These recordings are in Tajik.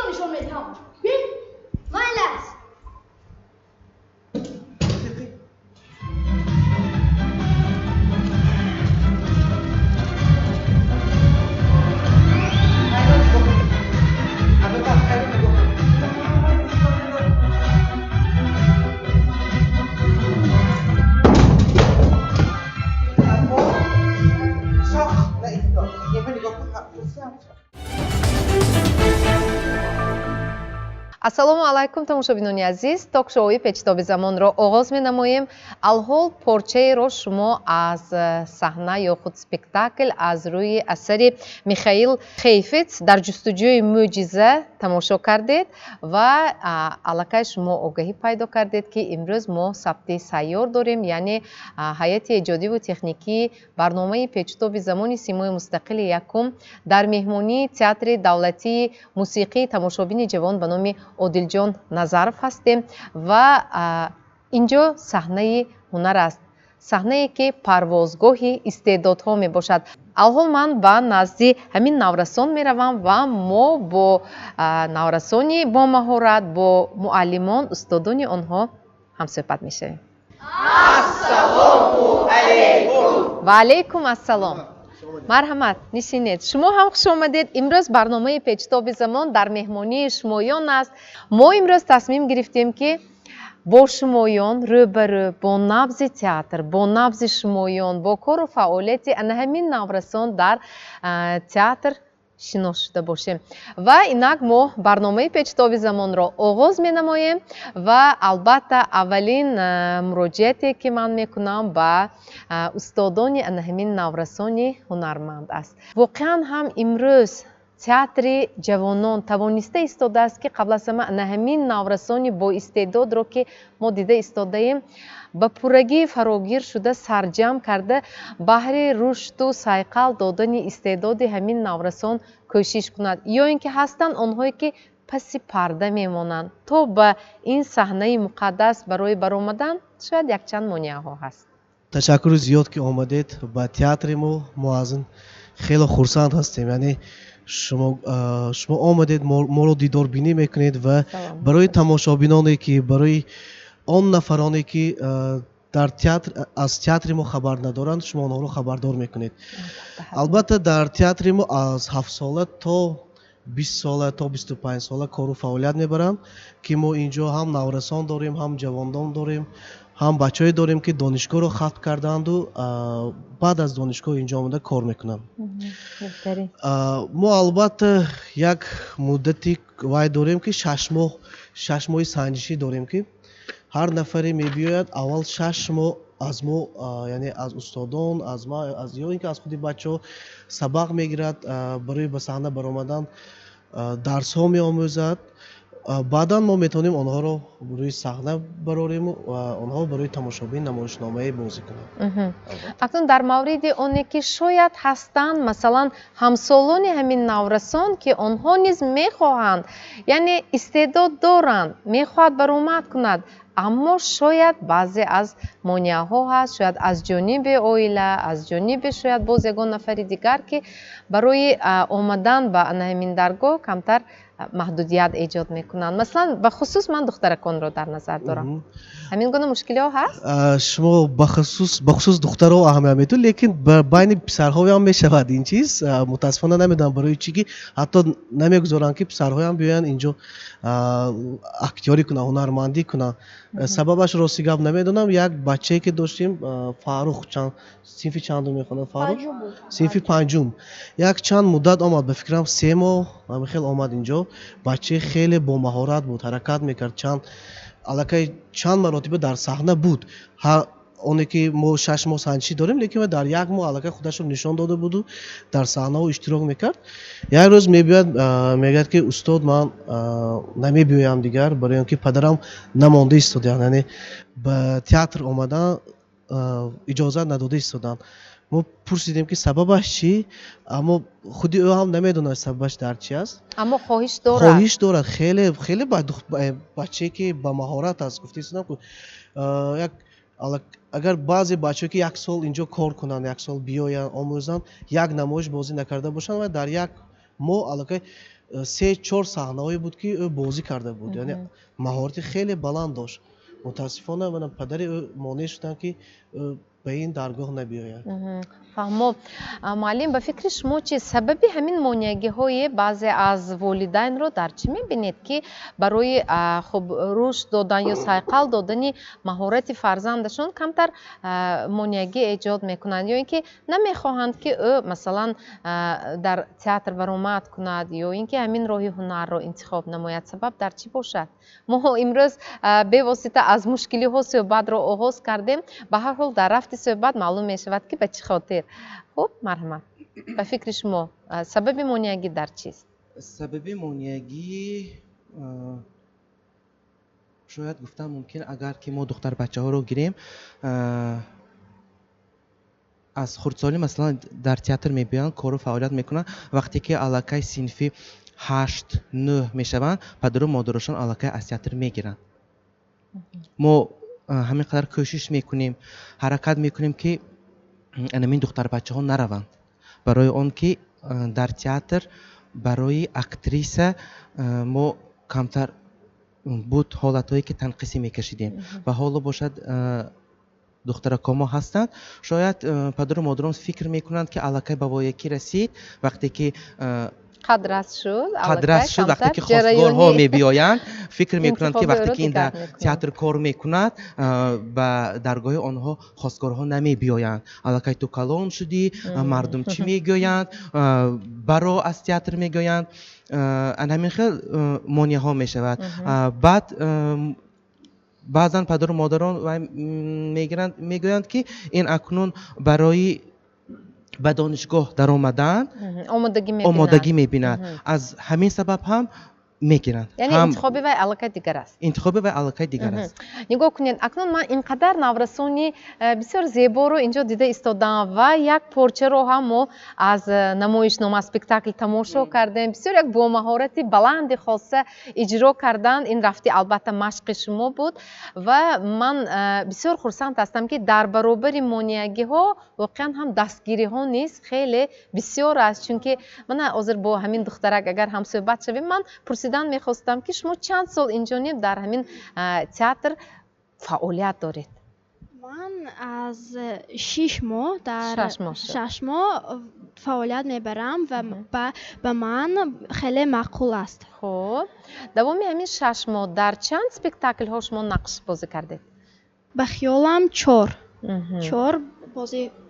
нишон медиҳам. Бин, майлаш. Ассалому алайкум, тамошобинони азиз. Ток-шоуи Печитоби замонро оғоз менамоем. Алҳол порчаеро шумо аз саҳна ё худ спектакл аз рӯи асари Михаил Хейфиц «Дар ҷустуҷӯи мӯъҷиза» тамошо кардед ва аллакай шумо огаҳӣ пайдо кардед, ки имрӯз мо сабти сайёр дорем, яъне ҳайати эҷодиву техникии барномаи Печитоби замони Симои мустақили якум дар меҳмонии Театри давлатии мусиқии тамошобини ҷавон ба номи Одилҷон Назаров ҳастем ва инҷо саҳнаи ҳунар аст, саҳнае ки парвозгоҳи истеъдодҳо мебошад. Алҳол ман ба назди ҳамин наврасон меравам ва мо бо наврасони бомаҳорат, бо муаллимон, устодони онҳо ҳамсӯҳбат мешавем. Ассалому алайкум. Ва алайкум ассалом. Марҳамат, нишинед. Шумо ҳам хуш омадед. Имрӯз барномаи Печитоби замон дар меҳмонии шумоён аст. Мо имрӯз тасмим гирифтем, ки бо шумоён рӯбарӯ, бо набзи театр, бо набзи шумоён, бо кору фаъолияти ана ҳамин наврасон дар театр шинос шуда бошем. Ва инак мо барномаи Печитоби замонро оғоз менамоем ва албатта аввалин муроҷиате, ки ман мекунам, ба устодони ана ҳамин наврасони ҳунарманд аст. Воқеан ҳам имрӯз театри ҷавонон тавониста истодааст, ки қабл аз ҳама ана ҳамин наврасони боистеъдодро, ки мо дида истодаем, ба пуррагӣ фарогир шуда, сарҷамъ карда, баҳри рушду сайқал додани истеъдоди ҳамин наврасон кӯшиш кунад, ё ин ки ҳастанд онҳое, ки паси парда мемонанд, то ба ин саҳнаи муқаддас барои баромадан шояд якчанд монеаҳо ҳаст? Ташаккури зиёд, ки омадед ба театри мо. Мо аз ин хеле хурсанд ҳастем, яъне шумо омадед, моро дидорбинӣ мекунед ва барои тамошобиноне, ки барои он нафароне, ки дар театр аз театри мо хабар надоранд, шумо онҳоро хабардор мекунед. Албатта, дар театри мо аз 7-сола то 20-сола, то 25-сола кору фаъолият мебаранд, ки мо инҷо ҳам наврасон дорем, ҳам ҷавондон дорем, ҳам бачаҳое дорем, ки донишгоҳро хатм кардаанду баъд аз донишгоҳ инҷо омада кор мекунанд. Мо албатта як муддати вай дорем, ки 6 моҳ, 6 моҳи санҷишӣ дорем, ки ҳар нафаре мебиёяд, аввал 6 моҳ аз мо, яъне аз устодон, аз ма, аз ё ин ки аз худи бачаҳо сабақ мегирад, барои ба саҳна баромадан дарсҳо меомӯзад. Баъдан мо метавонем онҳоро рӯи саҳна барорему ва онҳо барои тамошобин намоишномае бозӣ кунанд. Акнун дар мавриди оне, ки шояд ҳастанд, масалан, ҳамсолони ҳамин наврасон, ки онҳо низ мехоҳанд, яъне истеъдод доранд, мехоҳад баромад кунад, аммо шояд баъзе аз монеаҳо ҳаст, шояд аз ҷониби оила, аз ҷониби шояд боз ягон нафари дигар, ки барои омадан ба ана ҳамин даргоҳ камтар маҳдудият эҷод мекунанд. Масалан, бахусус ман духтараконро дар назар дорам. Ҳамин гуна мушкилиҳо ҳаст? Шумо бахусус духтаро аҳамият медиҳед, лекин байни писарҳоям мешавад ин чиз. Мутаассифона, намедонам барои чӣ, ки ҳатто намегузоранд, ки писарҳоям биёянд инҷо, актёрӣ кунанд, ҳунармандӣ кунанд. Сабабаш, рости гап, намедонам. Як бачае, ки доштем, Фаррух, синфи чандум мехонад Фаррух? Синфи панҷум. Як чанд муддат омад, ба фикрам, 3 моҳ ҳамин хел омад инҷо. Бачаи хеле бомаҳорат буд, ҳаракат мекард, чанд аллакай чанд маротиба дар саҳна буд. Оне ки мо 6 моҳ санҷишӣ дорем, лекин дар як моҳ аллакай худашро нишон дода буду дар саҳнаҳо иштирок мекард. Як рӯз мебиёяд, мегӯяд, ки устод, ман намебиёям дигар, барои он ки падарам намонда истодаанд, яъне ба театр омадан иҷозат надода истоданд. Мо пурсидем, ки сабабаш чӣ, аммо худи ӯ ҳам намедонад, сабабаш дар чӣ аст. Аммо хоҳиш дорад. Хоҳиш дорад хеле хеле. Бачае, ки ба маҳорат аст, гуфта истодам, як агар баъзе бачаҳо, ки як сол инҷо кор кунанд, як сол биёянд, омӯзанд, як намоиш бозӣ накарда бошанд ва дар як моҳ аллакай Се чор саҳнаҳое буд, ки ӯ бозӣ карда буд, яъне маҳорати хеле баланд дошт. Мутаассифона, мана падари ӯ монеъ шуданд, ки ӯ ба ин даргоҳ набиёяд. Фаҳмо. Муаллим, ба фикри шумо чи сабаби ҳамин монеагиҳои баъзе аз волидайнро дар чӣ мебинед, ки барои хуб рушд додан ё сайқал додани маҳорати фарзандашон камтар монеагӣ эҷод мекунанд ё ин ки намехоҳанд, ки ӯ, масалан, дар театр баромад кунад ё ин ки ҳамин роҳи ҳунарро интихоб намояд? Сабаб дар чӣ бошад? Мо имрӯз бевосита аз мушкилиҳо суҳбатро оғоз кардем. Ба ҳар ҳол, дар рафти суҳбат маълум мешавад, ки ба чӣ хотир. Хуб, марҳамат, ба фикри шумо, сабаби монеагӣ дар чист? Сабаби монеагӣ, шояд гуфтан мумкин, агар ки мо духтарбачаҳоро гирем, аз хурдсолӣ, масалан, дар театр мебиёянд, кору фаъолият мекунанд. Вақте ки аллакай синфи ҳашт, нӯҳ мешаванд, падару модарашон аллакай аз театр мегиранд. Мо ҳамин қадар кӯшиш мекунем, ҳаракат мекунем, ки анамин духтарбачаҳо нараванд, барои он ки дар театр барои актриса мо камтар буд ҳолатҳое, ки танқисӣ мекашидем, ва ҳоло бошад, духтаракҳо мо ҳастанд. Шояд падару модарон фикр мекунанд, ки аллакай ба воякӣ расид, вақте ки қадрас шуд. Қадрас шуд, вақте ки хостгорҳо мебиёянд, фикр мекунанд, ки вақте ки ин дар театр кор мекунад, ба даргоҳи онҳо хостгорҳо намебиёянд. Аллакай ту калон шудӣ, мардум чӣ мегӯянд, баро аз театр, мегӯянд. Ана ҳамин хел монеаҳо мешавад. Баъд баъзан падару модарон мегиранд, мегӯянд, ки ин акнун барои ба донишгоҳ даромадан омодагӣ мебинад. Аз ҳамин сабаб ҳам мегиранд. Яъне интихоби вай аллакай дигар аст. Интихоби вай аллакай дигар аст. Нигоҳ кунед, акнун ман ин қадар наврасони бисёр зеборо инҷо дида истодам ва як порчаро ҳам мо аз намоишнома, спектакл тамошо кардем. Бисёр як бо маҳорати баланди хоса иҷро кардан. Ин рафти, албатта, машқи шумо буд ва ман бисёр хурсанд ҳастам, ки дар баробари монеагиҳо воқеан ҳам дастгириҳо низ хеле бисёр аст, чунки мана ҳозир бо ҳамин духтарак агар ҳамсӯҳбат шавем, ман пурсидан мехостам, ки шумо чанд сол инҷониб дар ҳамин театр фаъолият доред? Ман аз 6 моҳ дар 6 моҳ фаъолият мебарам ва ба ман хеле маъқул аст. Хуб, давоми ҳамин 6 моҳ дар чанд спектаклҳо шумо нақш бозӣ кардед? Ба хиёлам, чор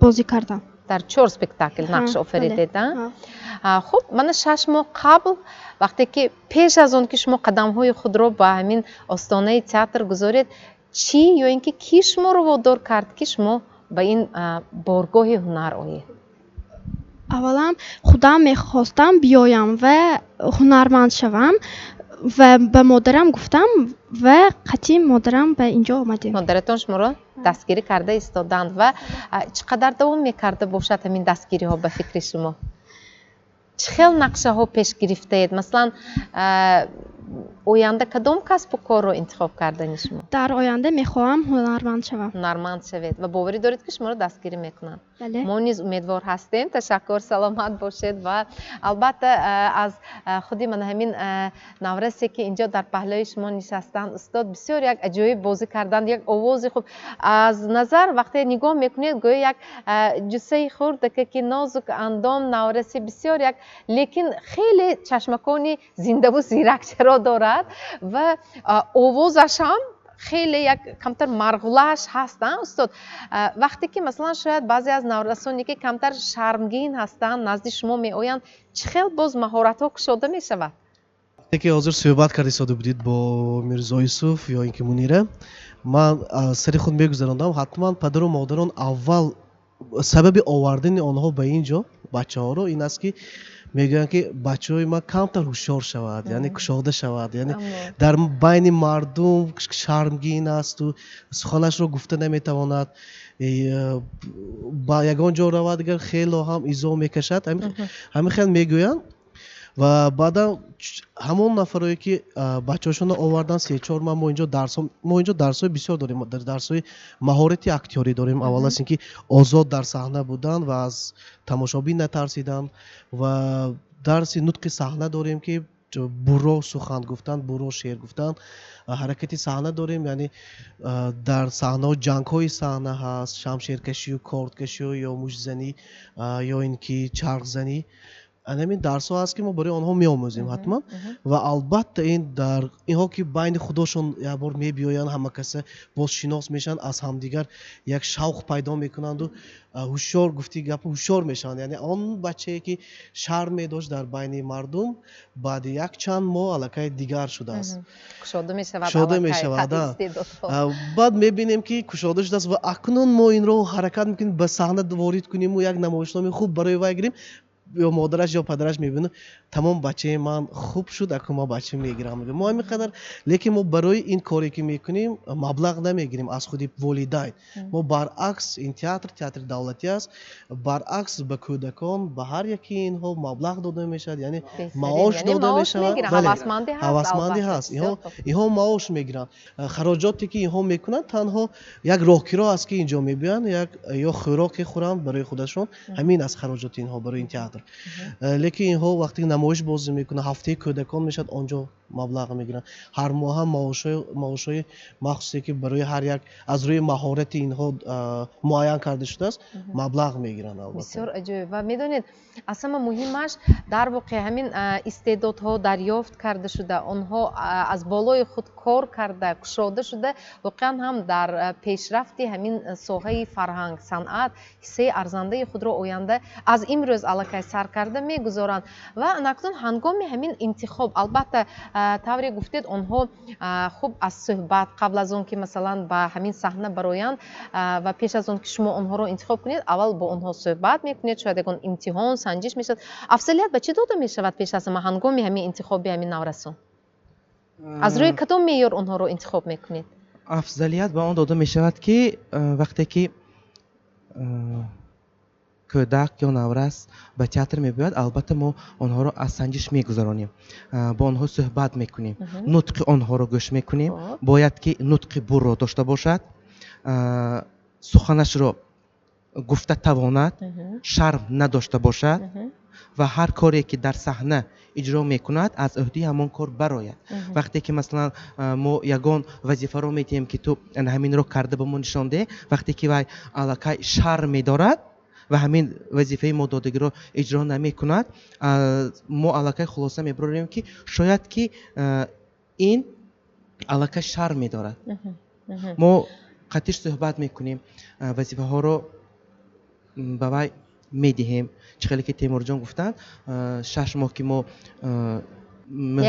бозӣ кардам. Дар чор спектакл нақш офаридед. Хуб, мана 6 моҳ қабл, вақте ки пеш аз он ки шумо қадамҳои худро ба ҳамин остонаи театр гузоред, чӣ ё ин ки кӣ шуморо водор кард, ки шумо ба ин боргоҳи ҳунар оед? Аввалан, худам мехостам биёям ва ҳунарманд шавам ва ба модарам гуфтам ва қатъи модарам ба инҷо омадем. Модаратон шуморо дастгирӣ карда истоданд. Ва чӣ қадар давом мекарда бошад ҳамин дастгириҳо, ба фикри шумо? Чӣ хел нақшаҳо пеш гирифтаед? Масалан, оянда кадом касбу корро интихоб кардани шумо? Дар оянда мехоҳам ҳунарманд шавам. Ҳунарманд шавед ва боварӣ доред, ки шуморо дастгирӣ мекунанд? Бале. Мо низ умедвор ҳастем. Ташаккур, саломат бошед. Ва албатта, аз худи мана ҳамин наврасе, ки инҷо дар паҳлӯи шумо нишастанд, устод, бисёр як аҷоиб бозӣ карданд, як овози хуб. Аз назар вақте нигоҳ мекунед, гӯё як ҷуссаи хурдака, ки нозук андом навраси бисёр як, лекин хеле чашмакони зиндаву зиракчаро дорад ва овозаш ҳам хеле як камтар марғулааш ҳаст. Устод, вақте ки, масалан, шояд баъзе аз наврасоне, ки камтар шармгин ҳастанд, назди шумо меоянд, чӣ хел боз маҳоратҳо кушода мешавад? Вақте ки ҳозир суҳбат карда истода будед бо Мирзо Юсуф ё ин ки Мунира, ман аз сари худ мегузарондам: ҳатман падару модарон аввал сабаби овардани онҳо ба ин ҷо бачаҳоро ин аст, ки мегӯянд, ки бачаҳои ман камтар ҳушёр шавад, яъне кушода шавад, яъне дар байни мардум шармгин асту суханашро гуфта наметавонад, ба ягон ҷо равад, дигар хело ҳам изо мекашад. Ҳамин хел мегӯянд. Ва баъдан ҳамон нафарое, ки бачаҳошонро овардан, се-чор маҳ мо инҷо дарсҳо, мо инҷо дарсҳои бисёр дорем, дарсҳои маҳорати актёрӣ дорем. Аввал аз ин ки озод дар саҳна будан ва аз тамошобин натарсидан ва Дарси нутқи саҳна дорем, ки бурро сухан гуфтан, бурро шеър гуфтан, ҳаракати саҳна дорем, яъне дар саҳнаҳо ҷангҳои саҳна ҳаст, шамшеркашию кордкашию ё муштзанӣ, ё ин ки чархзанӣ. Ҳамин дарсҳо ҳаст, ки мо барои онҳо меомӯзем ҳатман. Ва албатта, ин дар инҳо ки байни худошон як бор мебиёянд, ҳама каса боз шинос мешаванд, аз ҳамдигар як шавқ пайдо мекунанду ҳушёр, гуфти гап, ҳушёр мешаванд. Яъне он бачае, ки шарм медошт дар байни мардум, баъди як чанд моҳ аллакай дигар шудааст. Кушода мешавад. Кушода мешавад. Баъд мебинем, ки кушода шудааст, ва акнун мо инро ҳаракат мекунем, ба саҳна ворид куниму як намоишномаи хуб барои вай гирем. Ё модараш, ё падараш мебинад: «Тамом, бачаи ман хуб шуд, акнун ман бача мегирам». Мо ҳамин қадар, лекин мо барои ин коре, ки мекунем, маблағ намегирем аз худи волидайн. Мо баръакс, ин театр театри давлатӣ аст, баръакс, ба кӯдакон, ба ҳар яки инҳо маблағ дода мешавад, яъне маош дода мешавад. Ҳавасмандӣ ҳаст, инҳо маош мегиранд. Хароҷоте, ки инҳо мекунанд, танҳо як роҳкиро аст, ки инҷо мебиёянд, як ё хӯроке хӯранд барои худашон, ҳамин аст хароҷоти инҳо барои ин театр. Лекин инҳо вақте намоиш бозӣ мекунанд, ҳафтаи кӯдакон мешавад, он ҷо маблағ мегиранд. Ҳар моҳа маошҳои махсусе, ки барои ҳар як аз рӯи маҳорати инҳо муайян карда шудааст, маблағ мегиранд, албатта. Бисёр аҷоиб. Ва медонед, аз ҳама муҳимаш, дар воқеъ, ҳамин истеъдодҳо дарёфт карда шуда, онҳо аз болои худ кор карда, кушода шуда, воқеан ҳам дар пешрафти ҳамин соҳаи фарҳанг, санъат ҳиссаи арзандаи худро оянда аз имрӯз аллакай сар карда мегузоранд. Ва анакнун ҳангоми ҳамин интихоб, албатта, тавре гуфтед, онҳо хуб аз суҳбат қабл аз он ки, масалан, ба ҳамин саҳна бароянд ва пеш аз он ки шумо онҳоро интихоб кунед, аввал бо онҳо суҳбат мекунед, шояд ягон имтиҳон, санҷиш мешавад. Афзалият ба чӣ дода мешавад пеш аз ҳама ҳангоми ҳамин интихоби ҳамин наврасон? Аз рӯи кадом меъёр онҳоро интихоб мекунед? Афзалият ба он дода мешавад, ки вақте ки кӯдак ё наврас ба театр мебиёяд, албатта, мо онҳоро аз санҷиш мегузаронем, бо онҳо суҳбат мекунем, нутқи онҳоро гӯш мекунем. Бояд ки нутқи бурро дошта бошад, суханашро гуфта тавонад, шарм надошта бошад ва ҳар коре, ки дар саҳна иҷро мекунад, аз ӯҳдаи ҳамон кор барояд. Вақте ки, масалан, мо ягон вазифаро медиҳем, ки ту ҳаминро карда ба мо нишон деҳ, вақте ки вай аллакай шарм медорад ва ҳамин вазифаи мо додагиро иҷро намекунад, мо аллакай хулоса мебарорем, ки шояд ки ин аллакай шарм медорад. Мо қатиш суҳбат мекунем, вазифаҳоро ба вай медиҳем. Чӣ хеле ки Темурҷон гуфтанд, 6 моҳ ки мо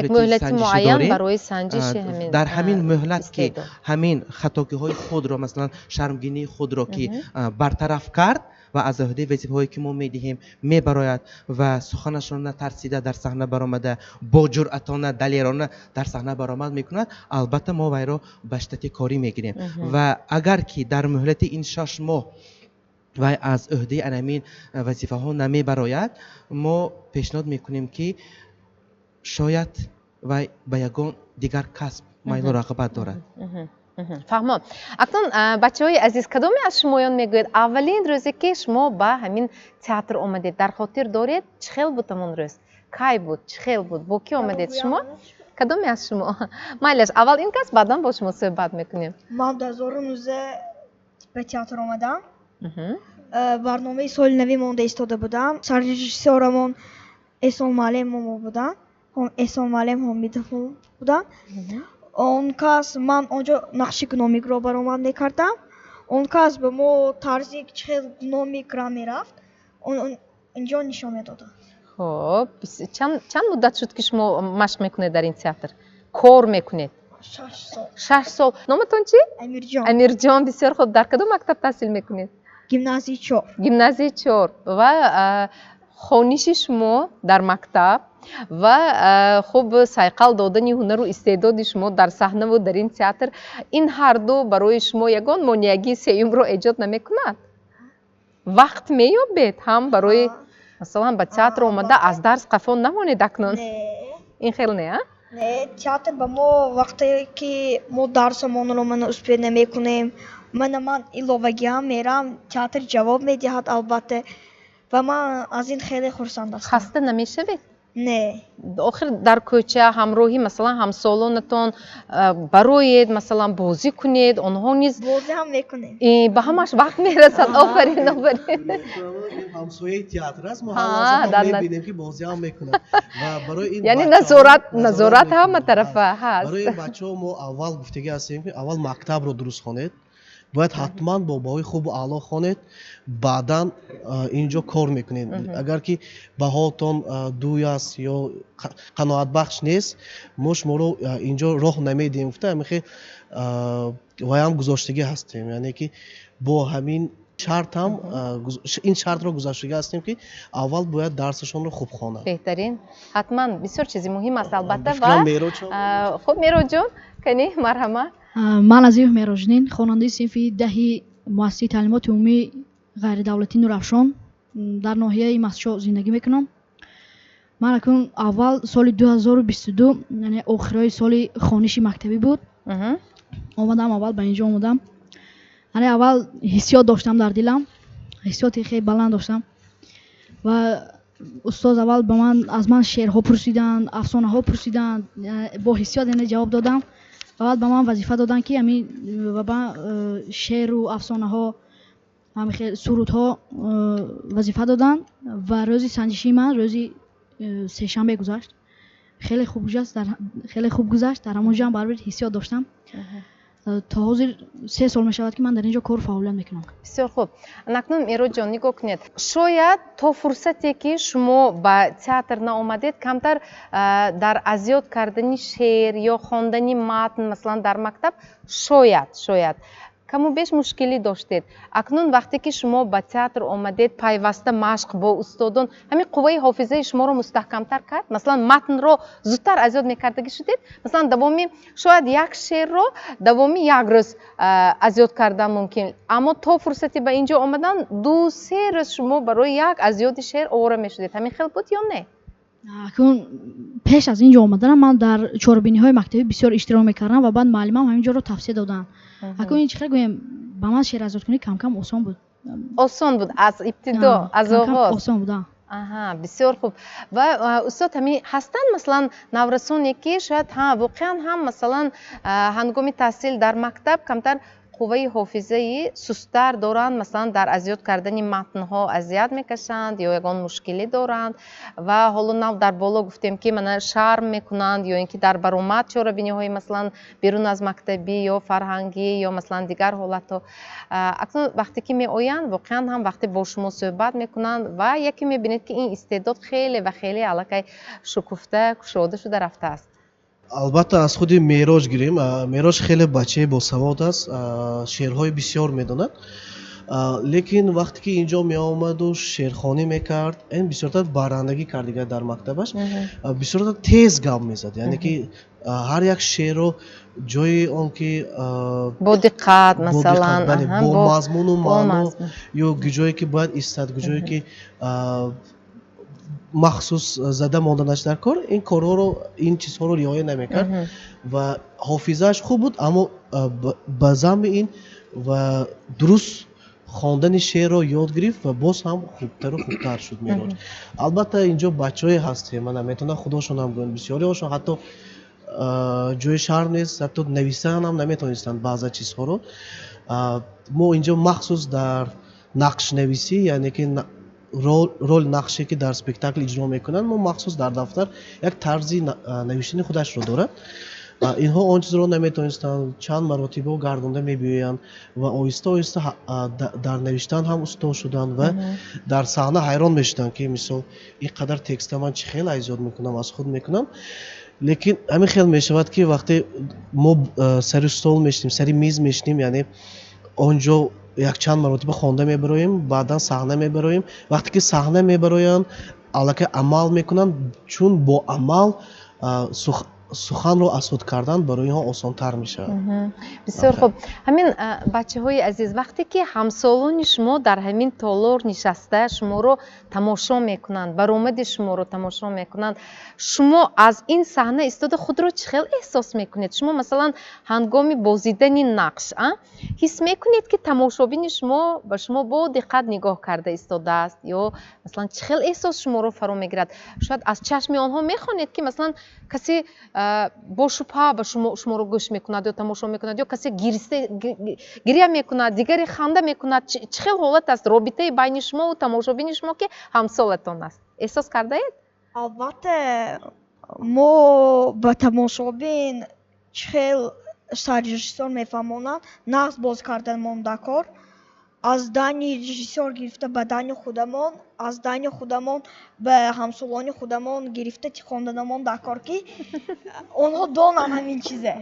як муҳлати муайян барои санҷиши ҳамин дар ҳамин муҳлат ки ҳамин хатогиҳои худро, масалан, шармгинии худро ки бартараф кард ва аз ӯҳдаи вазифаҳое, ки мо медиҳем, мебарояд ва суханашро натарсида дар саҳна баромада, бо ҷуръатона, далерона дар саҳна баромад мекунад, албатта, мо вайро ба штати корӣ мегирем. Ва агар ки дар муҳлати ин 6 моҳ вай аз ӯҳдаи анамин вазифаҳо намебарояд, мо пешниҳод мекунем, ки шояд вай ба ягон дигар касб майлу рағбат дорад. Фаҳмом. Акнун, бачаҳои азиз, кадоме аз шумоён мегӯяд, аввалин рӯзе, ки шумо ба ҳамин театр омадед, дар хотир доред? Чӣ хел буд ҳамон рӯз, кай буд, чӣ хел буд, бо кӣ омадед шумо? Кадоме аз шумо? Майлаш, аввал ин кас, баъдан бо шумо суҳбат мекунем. Ман 2019 ба театр омадам. Барномаи соли навӣ монда истода будам. Саррежиссёрамон Эҳсон муаллим мо буданд, Эҳсон муаллим Ҳомидов буданд. Он кас, ман он ҷо нақши гномикро баромад мекардам. Он кас ба мо тарзи чӣ хел гномик ра мерафт, инҷо нишон медоданд. Хуб, чанд муддат шуд, ки шумо машқ мекунед дар ин театр, кор мекунед? 6 сол. 6 сол. Номатон чӣ? Амирҷон. Амирҷон, бисёр хуб. Дар кадом мактаб таҳсил мекунед? Гимназияи чор. Гимназияи чор. Ва хониши шумо дар мактаб ва хуб сайқал додани ҳунару истеъдоди шумо дар саҳнаву дар ин театр, ин ҳарду барои шумо ягон монеагии сеюмро эҷод намекунад? Вақт меёбед ҳам барои, масалан, ба театр омада, аз дарс қафо намонед акнун? Ин хел не, а? Не, театр ба мо вақте ки мо дарсамонро мана успеть намекунем, мана ман иловагиам мерам, театр ҷавоб медиҳад, албатта, ва ман аз ин хеле хурсанд ҳастам. Хаста намешавед? Не. Охир дар кӯча ҳамроҳӣ, масалан, ҳамсолонатон бароед, масалан, бозӣ кунед, онҳо низ. Бозӣ ҳам мекунем. Ба ҳамаш вақт мерасад. Офарин, офарин. Ҳамсояи театр аст, мо ҳар мебинем, ки бозӣ ҳам мекунад ва барои ин Яъне назорат ҳама тарафа ҳаст. Барои ин бачаҳо мо аввал гуфтагӣ ҳастем, ки аввал мактабро дуруст хонед, бояд ҳатман бо баҳои хубу аъло хонед, баъдан ин ҷо кор мекунед. Агар ки баҳотон дуй аст ё қаноатбахш нест, мо шуморо ин ҷо роҳ намедиҳем, гуфта ҳамихе ваям гузоштагӣ ҳастем. Яъне ки бо ҳамин шарт ҳам ин шартро гузоштагӣ ҳастем, ки аввал бояд дарсашонро хуб хонанд. Беҳтарин, ҳатман бисёр чизи муҳим аст, албатта. Ва хуб, Мероҷон, кани, марҳамат. Ман Азимов Мероҷиддин, хонандаи синфи 10-и муассисаи таълимоти умумии ғайридавлатӣ Нурафшон дар ноҳияи Мастчоҳ зиндагӣ мекунам. Ман акнун аввал соли 2022, яъне охирои соли хониши мактабӣ буд, омадам, аввал ба инҷо омадам. Яъне аввал ҳиссиёт доштам дар дилам, ҳиссиёти хеле баланд доштам ва устоз аввал ба ман аз ман шеърҳо пурсиданд, афсонаҳо пурсиданд, бо ҳиссиёт яъне ҷавоб додам. Ва баъд ба ман вазифа доданд, ки ҳамин ва ба шеъру афсонаҳо, ҳамин сурудҳо вазифа доданд. Ва рӯзи санҷишии ман рӯзи сешанбе гузашт. Хеле хуб гузашт, хеле хуб гузашт. Дар ҳамон ҷо ҳам баробар ҳиссиёт доштам. То ҳозир 3 сол мешавад, ки ман дар ин ҷо кор фаъолият мекунам. Бисёр хуб. Акнун, Мероҷон, нигоҳ кунед, шояд то фурсате ки шумо ба театр наомадед, камтар дар азёд кардани шеър ё хондани матн, масалан, дар мактаб шояд каму беш мушкилӣ доштед. Акнун вақте ки шумо ба театр омадед, пайваста машқ бо устодон ҳамин қувваи ҳофизаи шуморо мустаҳкамтар кард. Масалан, матнро зудтар аз ёд мекардагӣ шудед. Масалан, давоми шояд як шеърро давоми як рӯз аз ёд кардан мумкин, аммо то фурсате ба ин ҷо омадан 2-3 рӯз шумо барои як аз ёди шеър овора мешудед. Ҳамин хел буд ё не? Акнун пеш аз ин ҷо омаданам ман дар чорабиниҳои мактабӣ бисёр иштирок мекардам ва баъд муаллимам ҳамин ҷоро тавсия доданд. Акнун ин чӣ хел гӯем, ба ман шеър азёдкунӣ камкам осон буд. Осон буд аз ибтидо, аз оғоз. Осон буд. Аҳа, бисёр хуб. Ва устод, ҳамин ҳастанд, масалан, наврасоне, ки шояд ҳа, воқеан ҳам, масалан, ҳангоми таҳсил дар мактаб камтар қувваи ҳофизаи сусттар доранд, масалан, дар азёд кардани матнҳо азият мекашанд ё ягон мушкилӣ доранд. Ва ҳоло нав дар боло гуфтем, ки мана шарм мекунанд ё ин ки дар баромад чорабиниҳои, масалан, берун аз мактабӣ ё фарҳангӣ ё, масалан, дигар ҳолатҳо. Акнун вақте ки меоянд, воқеан ҳам вақте бо шумо суҳбат мекунанд ва яке мебинед, ки ин истеъдод хеле ва хеле аллакай шукуфта, кушода шуда рафтааст. Албатта, аз худи Мероҷ гирем. Мероҷ хеле бачаи босавод аст, шеърҳои бисёр медонад, лекин вақте ки инҷо меомаду шеърхонӣ мекард, ин бисёртар баррандагӣ кард дигар дар мактабаш, бисёртар тез гап мезад, яъне ки ҳар як шеърро ҷои он ки бо диққат, масалан, бо мазмуну маъно ё ҷое ки бояд истад, ҷое ки махсус зада монданаш дар кор, ин корҳоро, ин чизҳоро риоя намекард. Ва ҳофизааш хуб буд, аммо ба замми ин ва дуруст хондани шеърро ёд гирифт ва боз ҳам хубтару хубтар шуд Мероҷ. Албатта, инҷо бачаҳое ҳастем, мана метавонам худошонам гӯям, бисёриҳошон ҳатто ҷои шарм нест, ҳатто навиштан ҳам наметавонистанд баъза чизҳоро. Мо инҷо махсус дар нақшнависӣ, яъне ки рол, нақше ки дар спектакл иҷро мекунанд, мо махсус дар дафтар як тарзи навиштани худашро дорад. Инҳо он чизро наметавонистанд, чанд маротибо гардонда мебиёянд ва оҳиста оҳиста дар навиштан ҳам усто шуданд ва дар саҳна ҳайрон мешуданд, ки мисол ин қадар текста ман чӣ хел аз ёд мекунам, аз худ мекунам. Лекин ҳамин хел мешавад, ки вақте мо сари стол мешинем, сари миз мешинем, яъне он ҷо якчанд маротиба хонда мебароем, баъдан саҳна мебароем. Вақте ки саҳна мебароянд, аллакай амал мекунанд, чун бо амал. Суханро аз худ кардан барои инҳо осонтар мешавад. Бисёр хуб. Ҳамин, бачаҳои азиз, вақте ки ҳамсолони шумо дар ҳамин толор нишаста шуморо тамошо мекунанд, баромади шуморо тамошо мекунанд, шумо аз ин саҳна истода худро чӣ хел эҳсос мекунед? Шумо, масалан, ҳангоми бозидани нақш ҳис мекунед, ки тамошобини шумо ба шумо бо диққат нигоҳ карда истодааст, ё масалан, чӣ хел эҳсос шуморо фаро мегирад? Шояд аз чашми онҳо мехонед, ки масалан, касе бо шубҳа ба шуморо гӯш мекунад ё тамошо мекунад, ё касе гиря мекунад, дигаре ханда мекунад. Чӣ хел ҳолат аст робитаи байни шумову тамошобини шумо, ки ҳамсолатон аст? Эҳсос кардаед? Албатта, мо ба тамошобин чӣ хел саррежиссёр мефаҳмонанд, нағз боз карданмон дар кор, аз дани режиссёр гирифта ба дани худамон, аз дани худамон ба ҳамсолони худамон гирифта тихонданамон дар кор, ки онҳо донанд ҳамин чизе.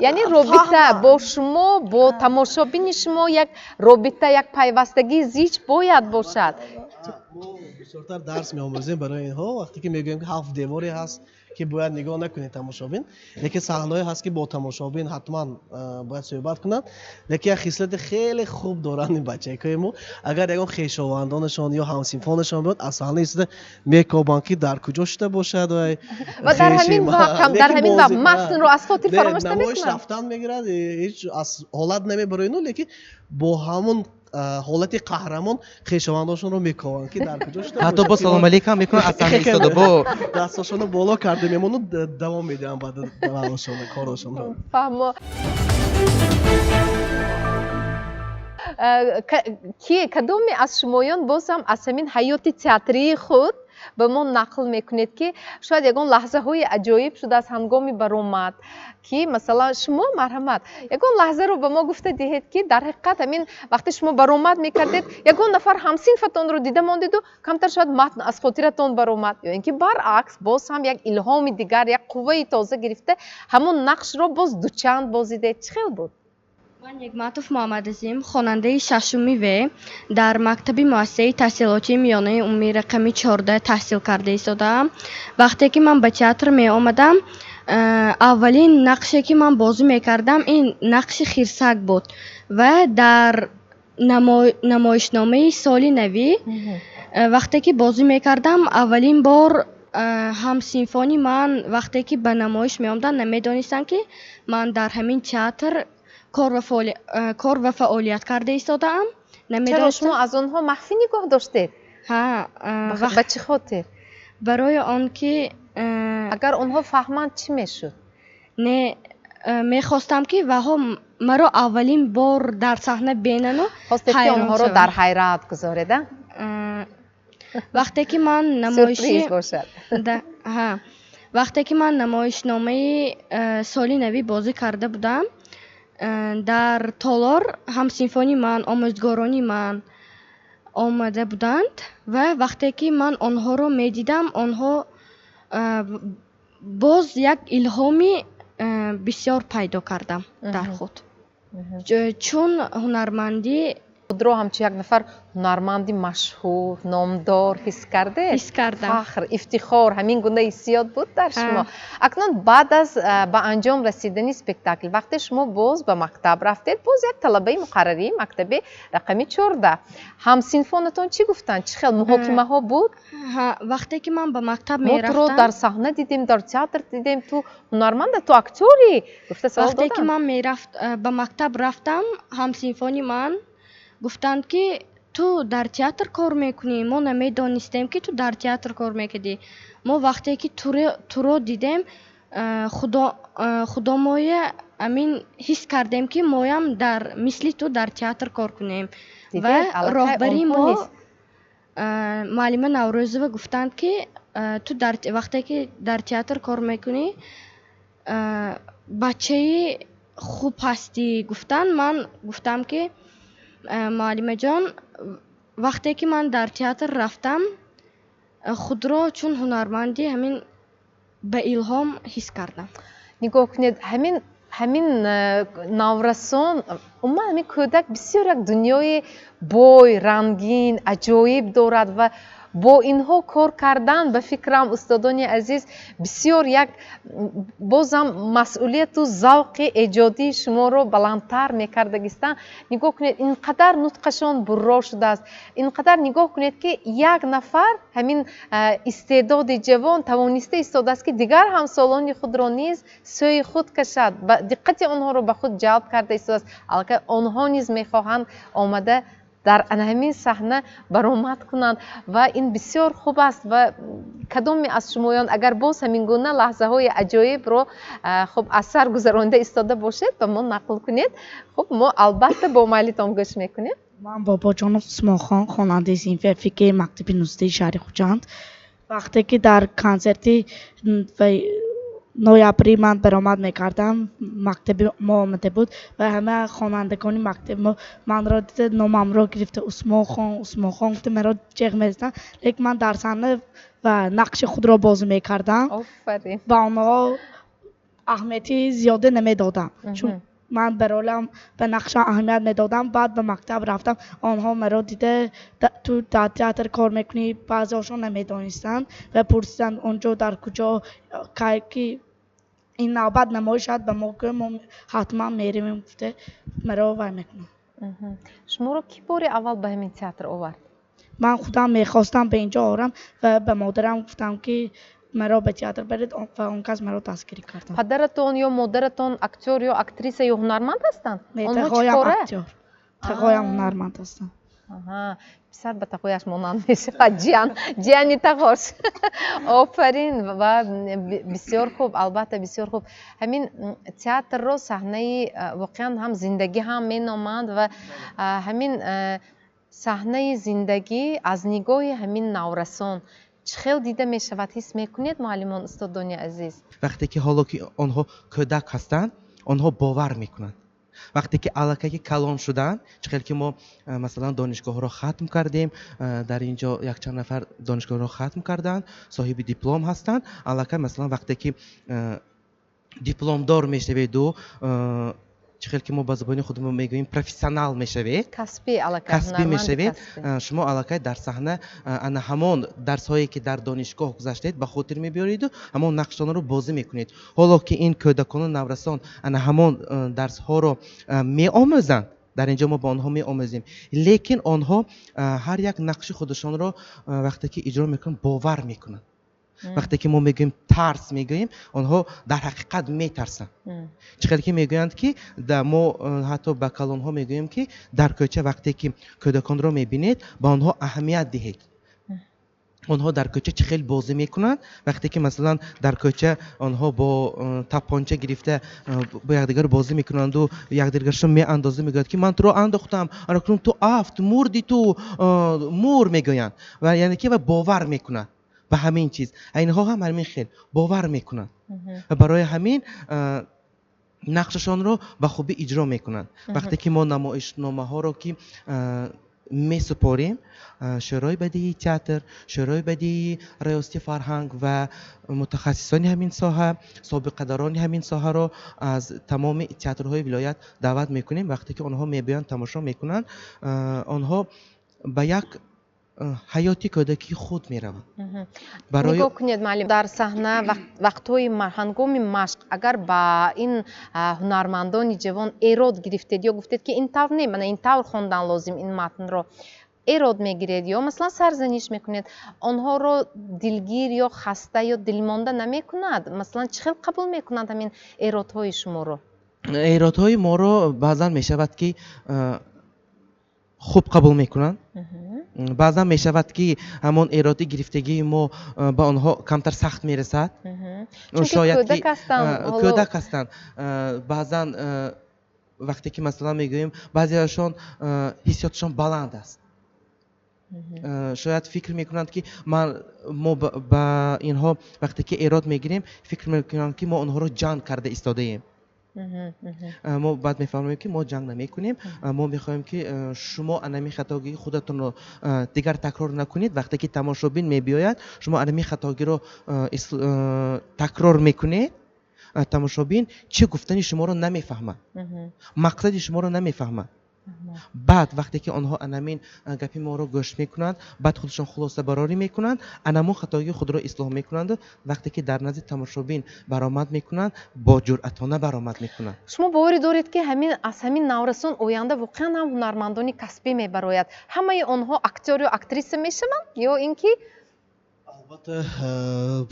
Яъне робита бо шумо, бо тамошобини шумо як робита, як пайвастагии зич бояд бошад. Бисёртар дарс меомӯзем барои инҳо, вақте ки мегӯем, ки ҳафт деворе ҳаст, ки бояд нигоҳ накунед тамошобин, лекин саҳнаҳое ҳаст, ки бо тамошобин ҳатман бояд суҳбат кунанд. Лекин як хислати хеле хуб доранд ин бачакҳои мо: агар ягон хешовандонашон ё ҳамсинфонашон биёд, аз саҳна истода мекобанд, ки дар куҷо шуда бошад. Ва дар ҳамин вақт ҳам, дар ҳамин вақт матнро аз хотир фаромӯш намоиш намекунанд? Рафтан мегирад, ҳеҷ аз ҳолат намебароину, лекин бо ҳамон ҳолати қаҳрамон хешовандошонро мекованд, ки дар куҷо шуда. Ҳатто бо салом алейкам мекунанд аз саҳна истода бо. Дастошонро боло карда мемону давом медиҳанд баъд корашонро. Фаҳмо. Ки кадоме аз шумоён боз ҳам аз ҳамин ҳаёти театрии худ ба мо нақл мекунед, ки шояд ягон лаҳзаҳои аҷоиб шудааст ҳангоми баромад, ки масалан, шумо, марҳамат, ягон лаҳзаро ба мо гуфта диҳед, ки дар ҳақиқат ҳамин вақте шумо баромад мекардед, ягон нафар ҳамсинфатонро дида мондеду камтар шояд матн аз хотиратон баромад, ё ин ки баръакс, боз ҳам як илҳоми дигар, як қувваи тоза гирифта, ҳамон нақшро боз дучанд бозидед. Чӣ хел буд? Ман Негматов Муҳаммадазим, хонандаи шашуми В, дар мактаби муассисаи таҳсилотии миёнаи умумии рақами 14 таҳсил карда истодаам. Вақте ки ман ба театр меомадам, аввалин нақше, ки ман бозӣ мекардам, ин нақши хирсак буд ва дар намоишномаи соли навӣ вақте ки бозӣ мекардам, аввалин бор ҳамсинфони ман, вақте ки ба намоиш меомаданд, намедонистанд, ки ман дар ҳамин театр кор ва фаъолият карда истодаам. Чаро шумо аз онҳо махфӣ нигоҳ доштед? Ба чӣ хотир? Барои он ки агар онҳо фаҳманд, чӣ мешуд? Не, мехостам, ки ваҳо маро аввалин бор дар саҳна бенану Хостед, ки онҳоро дар ҳайрат гузоред, а? Вақте ки ман намоиши бошад. Вақте ки ман намоишномаи соли навӣ бозӣ карда будам, дар толор ҳамсинфони ман, омӯзгорони ман омада буданд ва вақте ки ман онҳоро медидам, онҳо боз як илҳоми бисёр пайдо кардам дар худ, чун ҳунармандӣ Худро ҳамчун як нафар ҳунарманди машҳур, номдор ҳис кардед? Ҳис кардам. Фахр, ифтихор, ҳамин гуна ҳиссиёт буд дар шумо. Акнун баъд аз ба анҷом расидани спектакл, вақте шумо боз ба мактаб рафтед, боз як талабаи муқаррарии мактаби рақами 14, ҳамсинфонатон чӣ гуфтанд? Чӣ хел муҳокимаҳо буд? Вақте ки ман ба мактаб Мо туро мерафтам, дар саҳна дидем, дар театр дидем, ту ҳунарманда, ту актёрӣ, гуфта савол Вақте ки доданд? ман мерафт, ба мактаб рафтам, ҳамсинфони ман гуфтанд, ки ту дар театр кор мекунӣ, мо намедонистем, ки ту дар театр кор мекардӣ. Мо вақте ки туро дидем, худомоя амин ҳис кардем, ки моям дар мисли ту дар театр кор кунем. Ва Дидед, аллакай роҳбари онҳо мо низ муаллима Наврӯзова гуфтанд, ки ту вақте ки дар театр кор мекунӣ, бачаи хуб ҳастӣ, гуфтанд. Ман гуфтам, ки муаллимаҷон, вақте ки ман дар театр рафтам, худро чун ҳунарманди ҳамин ба илҳом ҳис кардам. Нигоҳ кунед, ҳамин наврасон, умуман ҳамин кӯдак бисёр як дунёи бой, рангин, аҷоиб дорад ва Бо инҳо кор кардан, ба фикрам, устодони азиз, бисёр як бозам масъулияту завқи эҷодии шуморо баландтар мекардагистанд. Нигоҳ кунед, ин қадар нутқашон бурро шудааст, ин қадар нигоҳ кунед, ки як нафар ҳамин истеъдоди ҷавон тавониста истодааст, ки дигар ҳамсолони худро низ сӯи худ кашад, диққати онҳоро ба худ ҷалб карда истодааст. Аллакай онҳо низ мехоҳанд омада дар ана ҳамин саҳна баромад кунанд ва ин бисёр хуб аст. Ва кадоме аз шумоён агар боз ҳамин гуна лаҳзаҳои аҷоибро хуб аз сар гузаронида истода бошед, ба мо нақл кунед. Хуб, мо албатта бо майлитон гӯш мекунем. Ман Бобоҷонов Усмонхон, хонандаи синфи фики мактаби нуздаи шаҳри Хуҷанд. Вақте ки дар консерти ноябрӣ ман баромад мекардам, мактаби мо омада буд ва ҳама хонандагони мактаби мо манро дида, номамро гирифта, Усмонхон, Усмонхон гуфта маро ҷеғ мезаданд, лекин ман дар саҳна ва нақши худро бозӣ мекардам, ба онҳо аҳамияти зиёда намедодам, чун ман ба ролам, ба нақшам аҳамият медодам. Баъд ба мактаб рафтам, онҳо маро дида, ту дар театр кор мекунӣ, баъзеҳошон намедонистанд ва пурсиданд, он ҷо дар куҷо, кай ки ин навбат намоиш шавад, ба мо гӯ, мо ҳатман меравем, гуфта маро вай мекунанд. Шуморо кӣ бори аввал ба ҳамин театр овард? Ман худам мехостам ба инҷо орам ва ба модарам гуфтам, ки маро ба театр баред, ва он кас маро дастгирӣ карданд. Падаратон ё модаратон актёр ё актриса ё ҳунарманд ҳастанд? Не, тағоям актёр, тағоям ҳунарманд ҳастанд. Писар ба тағояш монанд мешавад, ҷиян, ҷияни тағош. Офарин ва бисёр хуб, албатта бисёр хуб. Ҳамин театрро саҳнаи воқеан ҳам зиндагӣ ҳам меноманд ва ҳамин саҳнаи зиндагӣ аз нигоҳи ҳамин наврасон чӣ хел дида мешавад, ҳис мекунед, муаллимон, устодони азиз? Вақте ки ҳоло ки онҳо кӯдак ҳастанд, онҳо бовар мекунанд. Вақте ки аллакай ки калон шуданд, чӣ хел ки мо масалан донишгоҳро хатм кардем, дар ин ҷо якчанд нафар донишгоҳро хатм карданд, соҳиби диплом ҳастанд. Аллакай масалан вақте ки дипломдор мешаведу, чӣ хел ки мо ба забони худамон мегӯем, профессионал мешавед, касбӣ, аллакай касбӣ мешавед, шумо аллакай дар саҳна ана ҳамон дарсҳое ки дар донишгоҳ гузаштед ба хотир мебиёреду ҳамон нақшонро бозӣ мекунед. Ҳоло ки ин кӯдакону наврасон ана ҳамон дарсҳоро меомӯзанд, дар ин ҷо мо ба онҳо меомӯзем, лекин онҳо ҳар як нақши худашонро вақте ки иҷро мекунанд, бовар мекунанд. Вақте ки мо мегӯем тарс мегӯем, онҳо дар ҳақиқат метарсанд. Чӣ хел ки мегӯянд, ки мо ҳатто ба калонҳо мегӯем, ки дар кӯча вақте ки кӯдаконро мебинед, ба онҳо аҳамият диҳед. Онҳо дар кӯча чӣ хел бозӣ мекунанд, вақте ки масалан дар кӯча онҳо бо таппонча гирифта бо якдигар бозӣ мекунанду якдигаршон меандоза, мегӯянд, ки ман туро андохтам, анакнун ту афт, мурди, ту мур мегӯянд, ва яъне ки ва бовар мекунанд ба ҳамин чиз. Инҳо ҳам ҳамин хел бовар мекунанд ва барои ҳамин нақшашонро ба хубӣ иҷро мекунанд. Вақте ки мо намоишномаҳоро ки месупорем, Шӯрои бадии театр, Шӯрои бадии раёсати фарҳанг ва мутахассисони ҳамин соҳа, собиқадарони ҳамин соҳаро аз тамоми театрҳои вилоят даъват мекунем. Вақте ки онҳо мебиёянд, тамошо мекунанд, онҳо ба як ҳаёти кӯдакии худ мераванд. Нигоҳ кунед, муаллим, дар саҳна вақтҳои ҳангоми машқ агар ба ин ҳунармандони ҷавон эрод гирифтед ё гуфтед, ки ин тавр не, мана ин тавр хондан лозим, ин матнро эрод мегиред ё масалан сарзаниш мекунед, онҳоро дилгир ё хаста ё дилмонда намекунад? Масалан, чӣ хел қабул мекунанд ҳамин эродҳои шуморо? Эродҳои моро баъзан мешавад, ки хуб қабул мекунанд, баъзан мешавад, ки ҳамон эроди гирифтагии мо ба онҳо камтар сахт мерасад. Шояд ки кӯдак ҳастанд. Баъзан вақте ки масалан мегӯем, баъзеашон ҳиссиётшон баланд аст, шояд фикр мекунанд, ки мо ба инҳо вақте ки эрод мегирем, фикр мекунанд, ки мо онҳоро ҷанг карда истодаем. Мо баъд мефаҳмем, ки мо ҷанг намекунем, мо мехоҳем, ки шумо анами хатогии худатонро дигар такрор накунед. Вақте ки тамошобин мебиёяд, шумо анами хатогиро такрор мекунед, тамошобин чӣ гуфтани шуморо намефаҳмад, мақсади шуморо намефаҳмад. Баъд вақте ки онҳо анамин гапи моро гӯш мекунанд, баъд худашон хулосабарорӣ мекунанд, анамон хатои худро ислоҳ мекунанду вақте ки дар назди тамошобин баромад мекунанд, бо ҷуръатона баромад мекунанд. Шумо боварӣ доред, ки ҳамин аз ҳамин наврасон оянда воқеан ҳам ҳунармандони касбӣ мебарояд? Ҳамаи онҳо актёр ё актриса мешаванд ё ин ки? Албатта,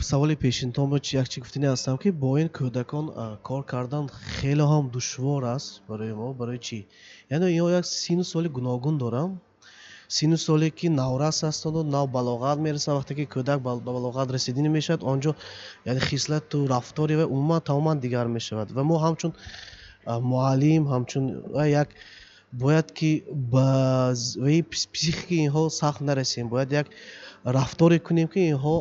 саволи пешинтон як чи гуфтанӣ ҳастам, ки бо ин кӯдакон кор кардан хеле ҳам душвор аст барои мо. Барои чӣ? Яъне инҳо як сину соли гуногун доранд, сину соле ки наврас ҳастанду нав балоғат мерасанд. Вақте ки кӯдак ба балоғат расидинӣ мешавад, он ҷо яъне хислату рафтори вай умуман тамоман дигар мешавад. Ва мо ҳамчун муаллим, ҳамчун як бояд ки ба психикаи инҳо сахт нарасем, бояд як рафторе кунем, ки инҳо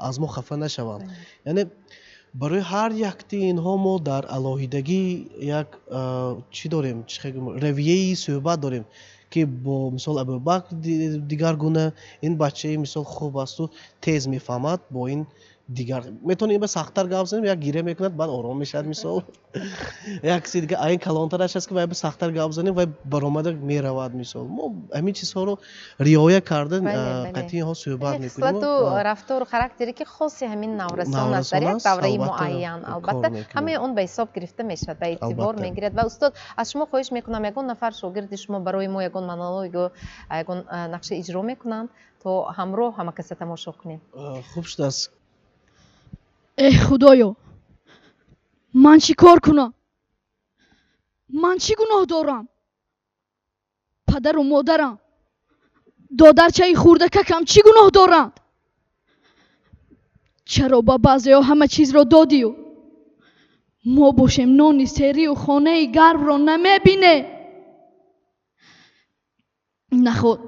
аз мо хафа нашаванд. Яъне барои ҳар якти инҳо мо дар алоҳидагӣ як чӣ дорем, равияи суҳбат дорем, ки бо мисол Абубакр дигар гуна, ин бачаи мисол хуб асту тез мефаҳмад, бо ин дигар метавонем ба сахттар гап занем, як гиря мекунад, баъд ором мешавад. Мисол, як киси дига айн калонтараш аст, ки вай ба сахттар гап занем, вай баромада меравад. Мисол, мо ҳамин чизҳоро риоя карда қатъи инҳо суҳбат мекунем. Хислату рафтору характере ки хоси ҳамин наврасон аст дар як давраи муайян, албатта, ҳамаи он ба ҳисоб гирифта мешавад, ба эътибор мегирад. Ва устод, аз шумо хоҳиш мекунам, ягон нафар шогирди шумо барои мо ягон монолог ё ягон нақша иҷро мекунанд, то ҳамроҳ ҳама каса тамошо кунем. Хуб шудааст. Эҳ, Худоё, ман чӣ кор кунам? Ман чӣ гуноҳ дорам? Падару модарам, додарчаи хурдакакам чӣ гуноҳ доранд? Чаро ба баъзеҳо ҳама чизро додию мо бошем нони серию хонаи гармро намебинем? Наход,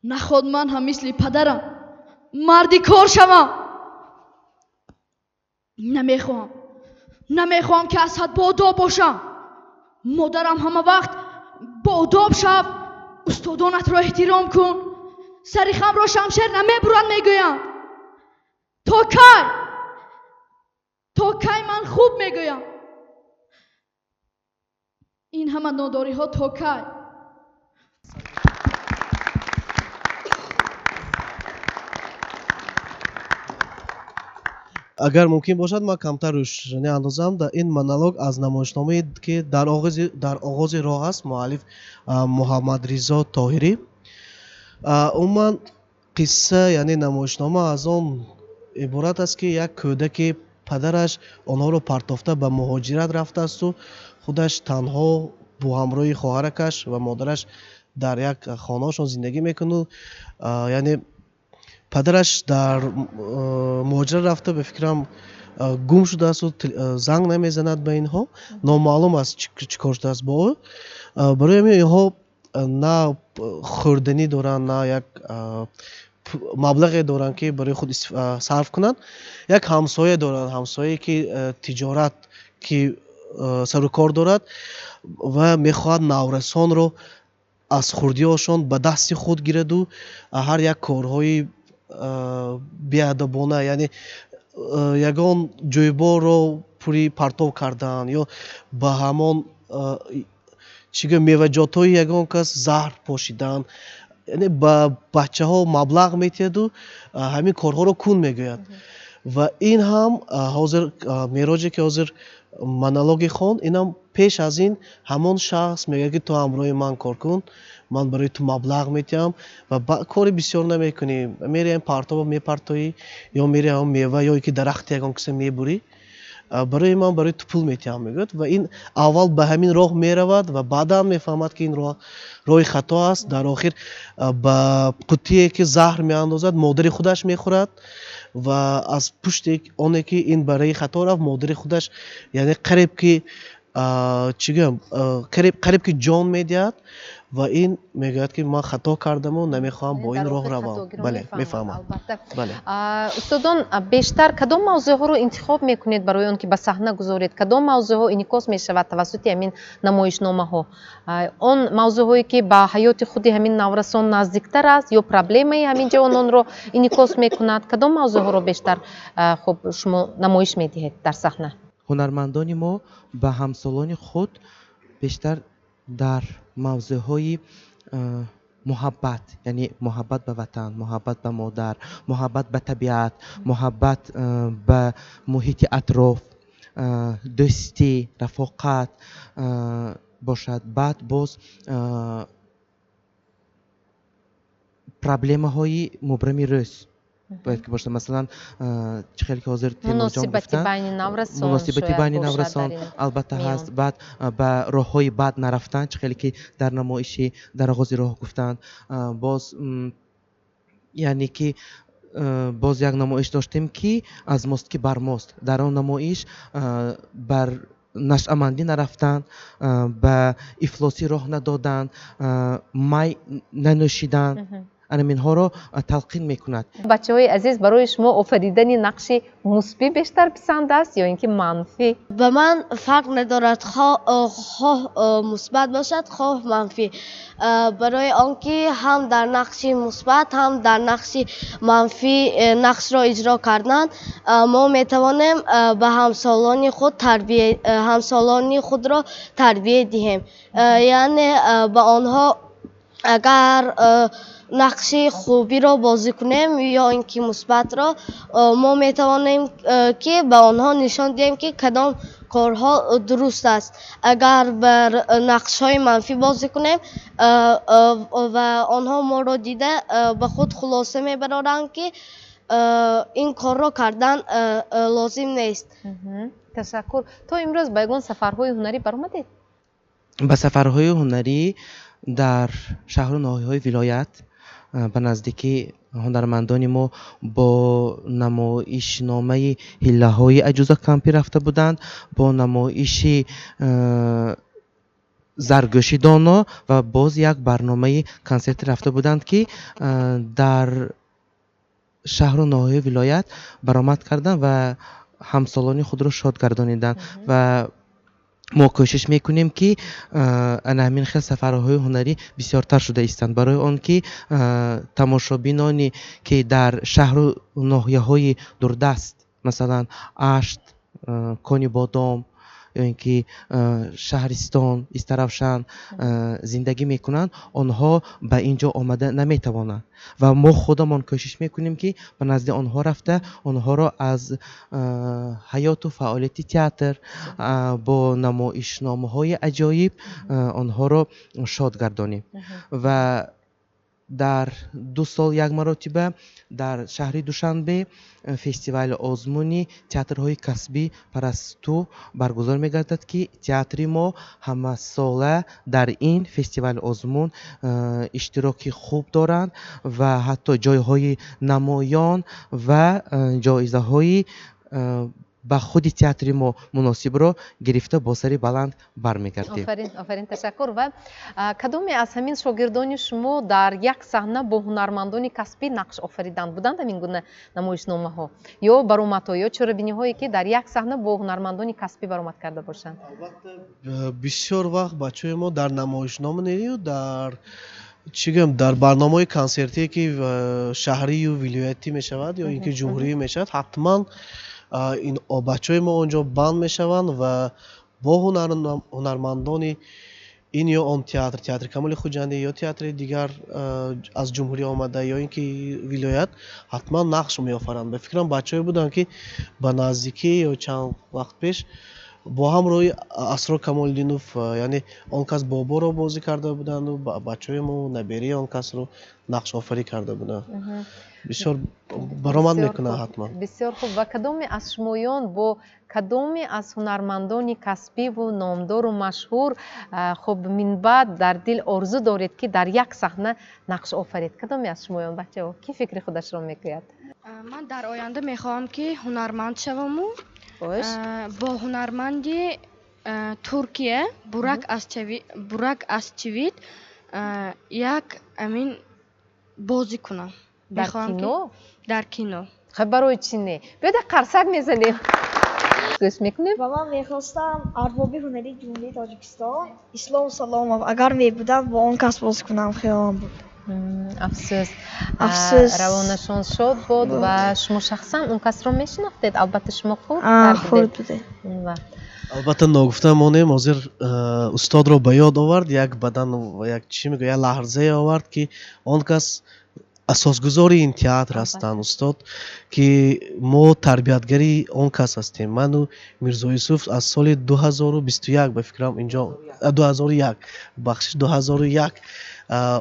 наход ман ҳам мисли падарам марди кор шавам. Намехоҳам, намехоҳам, ки аз ҳад боодоб бошам. Модарам ҳама вақт боодоб шав, устодонатро эҳтиром кун, сари хамро шамшер намебурад мегӯянд. То кай, то кай ман хуб мегӯям? Ин ҳама нодориҳо то кай? Агар мумкин бошад, ман камтар рӯшанӣ андозам дар ин монолог аз намоишномае, ки дар оғози роҳ аст, муаллиф Муҳаммадризо Тоҳирӣ. Умуман қисса, яъне намоишнома аз он иборат аст, ки як кӯдаке падараш онҳоро партофта ба муҳоҷират рафтаасту худаш танҳо бо ҳамроҳи хоҳаракаш ва модараш дар як хонаашон зиндагӣ мекуну, яъне падараш дар муҳоҷират рафта, ба фикрам, гум шудаасту занг намезанад ба инҳо, номаълум аст чӣ кор шудааст бо ӯ. Барои ҳамин инҳо на хӯрданӣ доранд, на як маблағе доранд, ки барои худ сарф кунанд. Як ҳамсоя доранд, ҳамсояе ки тиҷорат ки сару кор дорад ва мехоҳад наврасонро аз хурдиҳошон ба дасти худ гираду ҳар як корҳои беадабона, яъне ягон ҷӯйборро пури партов кардан ё ба ҳамон чӣ гӯям меваҷотҳои ягон кас заҳр пошидан, яъне ба бачаҳо маблағ метиҳаду ҳамин корҳоро кун мегӯяд. Ва ин ҳам ҳозир Мероҷе, ки ҳозир монологи хонд, инам пеш аз ин ҳамон шахс мегӯяд, ки ту ҳамроҳи ман кор кун, ман барои ту маблағ метиҳам ва кори бисёр намекунӣ, мераем партова мепартоӣ ё мераи ҳамон мева ё ки дарахти ягон киса мебурӣ, барои ман барои ту пул метиҳам мегӯяд. Ва ин аввал ба ҳамин роҳ меравад ва баъдан мефаҳмад, ки ин роҳи хато аст. Дар охир ба қуттие, ки заҳр меандозад, модари худаш мехӯрад ва аз пушти оне ки ин барои хато рафт, модари худаш яъне қариб ки чӣ гӯям қариб ки ҷон медиҳад. Ва ин мегӯяд, ки ман хато кардаму намехоҳам бо ин роҳ равам. Бале, мефаҳмам. Бале. Устодон, бештар кадом мавзӯъҳоро интихоб мекунед барои он ки ба саҳна гузоред? Кадом мавзӯъҳо инъикос мешавад тавассути ҳамин намоишномаҳо? Он мавзӯъҳое, ки ба ҳаёти худи ҳамин наврасон наздиктар аст ё проблемаи ҳамин ҷавононро инъикос мекунад? Кадом мавзӯъҳоро бештар хуб шумо намоиш медиҳед дар саҳна? Ҳунармандони мо ба ҳамсолони худ бештар Дар мавзӯъҳои муҳаббат, яъне муҳаббат ба ватан, муҳаббат ба модар, муҳаббат ба табиат, муҳаббат ба муҳити атроф, дӯстӣ, рафоқат бошад. Баъд боз проблемаҳои мубрами рӯз бояд ки бошад. Масалан, чӣ хеле ки ҳозир Темурҷон Муносибати гуфтанд, байни наврасон муносибати шояд байни бошад наврасон дар ин албатта миён. ҳаст. Баъд ба роҳҳои бад нарафтан, чӣ хеле ки дар намоиши дар оғози роҳ гуфтанд. Боз яъне ки боз як намоиш доштем, ки аз мост ки бар мост. Дар он намоиш бар нашъамандӣ нарафтан, ба ифлосӣ роҳ надодан, май нанӯшидан, анаминҳоро талқин мекунад. Бачаҳои азиз, барои шумо офаридани нақши мусбӣ бештар писанд аст ё ин ки манфӣ? Ба ман фарқ надорад, хоҳ мусбат бошад, хоҳ манфӣ, барои он ки ҳам дар нақши мусбат, ҳам дар нақши манфӣ нақшро иҷро кардан мо метавонем ба ҳамсолони худ тарбия, ҳамсолони худро тарбия диҳем. Яъне ба онҳо агар нақши хубиро бозӣ кунем ё ин ки мусбатро, мо метавонем ки ба онҳо нишон диҳем, ки кадом корҳо дуруст аст. Агар бар нақшҳои манфӣ бозӣ кунем ва онҳо моро дида ба худ хулоса мебароранд, ки ин корро кардан лозим нест. Ташаккур. То имрӯз ба ягон сафарҳои ҳунарӣ баромадед? Ба сафарҳои ҳунарӣ дар шаҳру ноҳияҳои вилоят ба наздикӣ ҳунармандони мо бо намоишномаи ҳиллаҳои аҷуза кампӣ рафта буданд, бо намоиши заргӯши доно ва боз як барномаи консертӣ рафта буданд, ки дар шаҳру ноҳияҳои вилоят баромад карданд ва ҳамсолони худро шод гардониданд. Ва мо кӯшиш мекунем, ки ана ҳамин хел сафарҳои ҳунарӣ бисёртар шуда истанд, барои он ки тамошобиноне ки дар шаҳру ноҳияҳои дурдаст, масалан Ашт, Кони Бодом ё ин ки шаҳристон Истаравшан зиндагӣ мекунанд, онҳо ба ин ҷо омада наметавонанд ва мо худамон кӯшиш мекунем, ки ба назди онҳо рафта, онҳоро аз ҳаёту фаъолияти театр бо намоишномаҳои аҷоиб онҳоро шод гардонем. Ва дар 2 сол як маротиба дар шаҳри Душанбе фестивали озмуни театрҳои касбӣ Парасту баргузор мегардад, ки театри мо ҳамасола дар ин фестивали озмун иштироки хуб доранд ва ҳатто ҷойҳои намоён ва ҷоизаҳои ба худи театри мо муносибро гирифта бо сари баланд бармегардем. Офарин, офарин, ташаккур. Ва кадоме аз ҳамин шогирдони шумо дар як саҳна бо ҳунармандони касбӣ нақш офариданд? Буданд ҳамин гуна намоишномаҳо ё баромадҳо ё чорабиниҳое, ки дар як саҳна бо ҳунармандони касбӣ баромад карда бошанд? Албатта, бисёр вақт бачаҳои мо дар намоишнома нею дар чӣ гӯям, дар барномаҳои консертие, ки шаҳрию вилоятӣ мешавад ё ин ки ҷумҳурӣ мешавад, ҳатман ин бачаҳои мо он ҷо банд мешаванд ва бо ҳунармандони ин ё он театр, театри Камоли Хуҷандӣ ё театри дигар аз ҷумҳурӣ омада ё ин ки вилоят, ҳатман нақш меофаранд. Ба фикрам, бачаҳое буданд, ки ба наздикӣ ё чанд вақт пеш бо ҳамроҳи Асрор Камолиддинов, яъне он кас боборо бозӣ карда буданду бачаҳои мо наберии он касро нақшофарӣ карда буданд. Бисёр баромад мекунанд ҳатман. Бисёр хуб. Ва кадоме аз шумоён бо кадоме аз ҳунармандони касбиву номдору машҳур хуб минбаъд дар дил орзу доред, ки дар як саҳна нақш офаред? Кадоме аз шумоён, бачаҳо, кӣ фикри худашро мегӯяд? Ман дар оянда мехоҳам, ки ҳунарманд шаваму бо ҳунарманди Туркия Бурак Озчивит як амин бозӣ кунам. Дар кино? Дар кино. Хеб, барои чӣ не? Биёд, як қарсак мезанем, гӯш мекунем. Ва ман мехостам арбоби ҳунарии Ҷумҳурии Тоҷикистон Ислом Саломов агар мебуданд, бо он кас бозӣ кунам хиёлам буд. Афсӯс. Афсӯс. Равонашон шод бод. Ва шумо шахсан он касро мешинохтед? Албатта, шумо хурд будед. Он вақт. Албатта, ногуфта монем, ҳозир устодро ба ёд овард, як бадан, як чӣ мегӯяд, як лаҳзае овард, ки он кас асосгузори ин театр ҳастанд, устод, ки мо тарбиятгари он кас ҳастем. Ману Мирзо Юсуф аз соли 2021, ба фикрам, инҷо 2001, бахшиш, 2001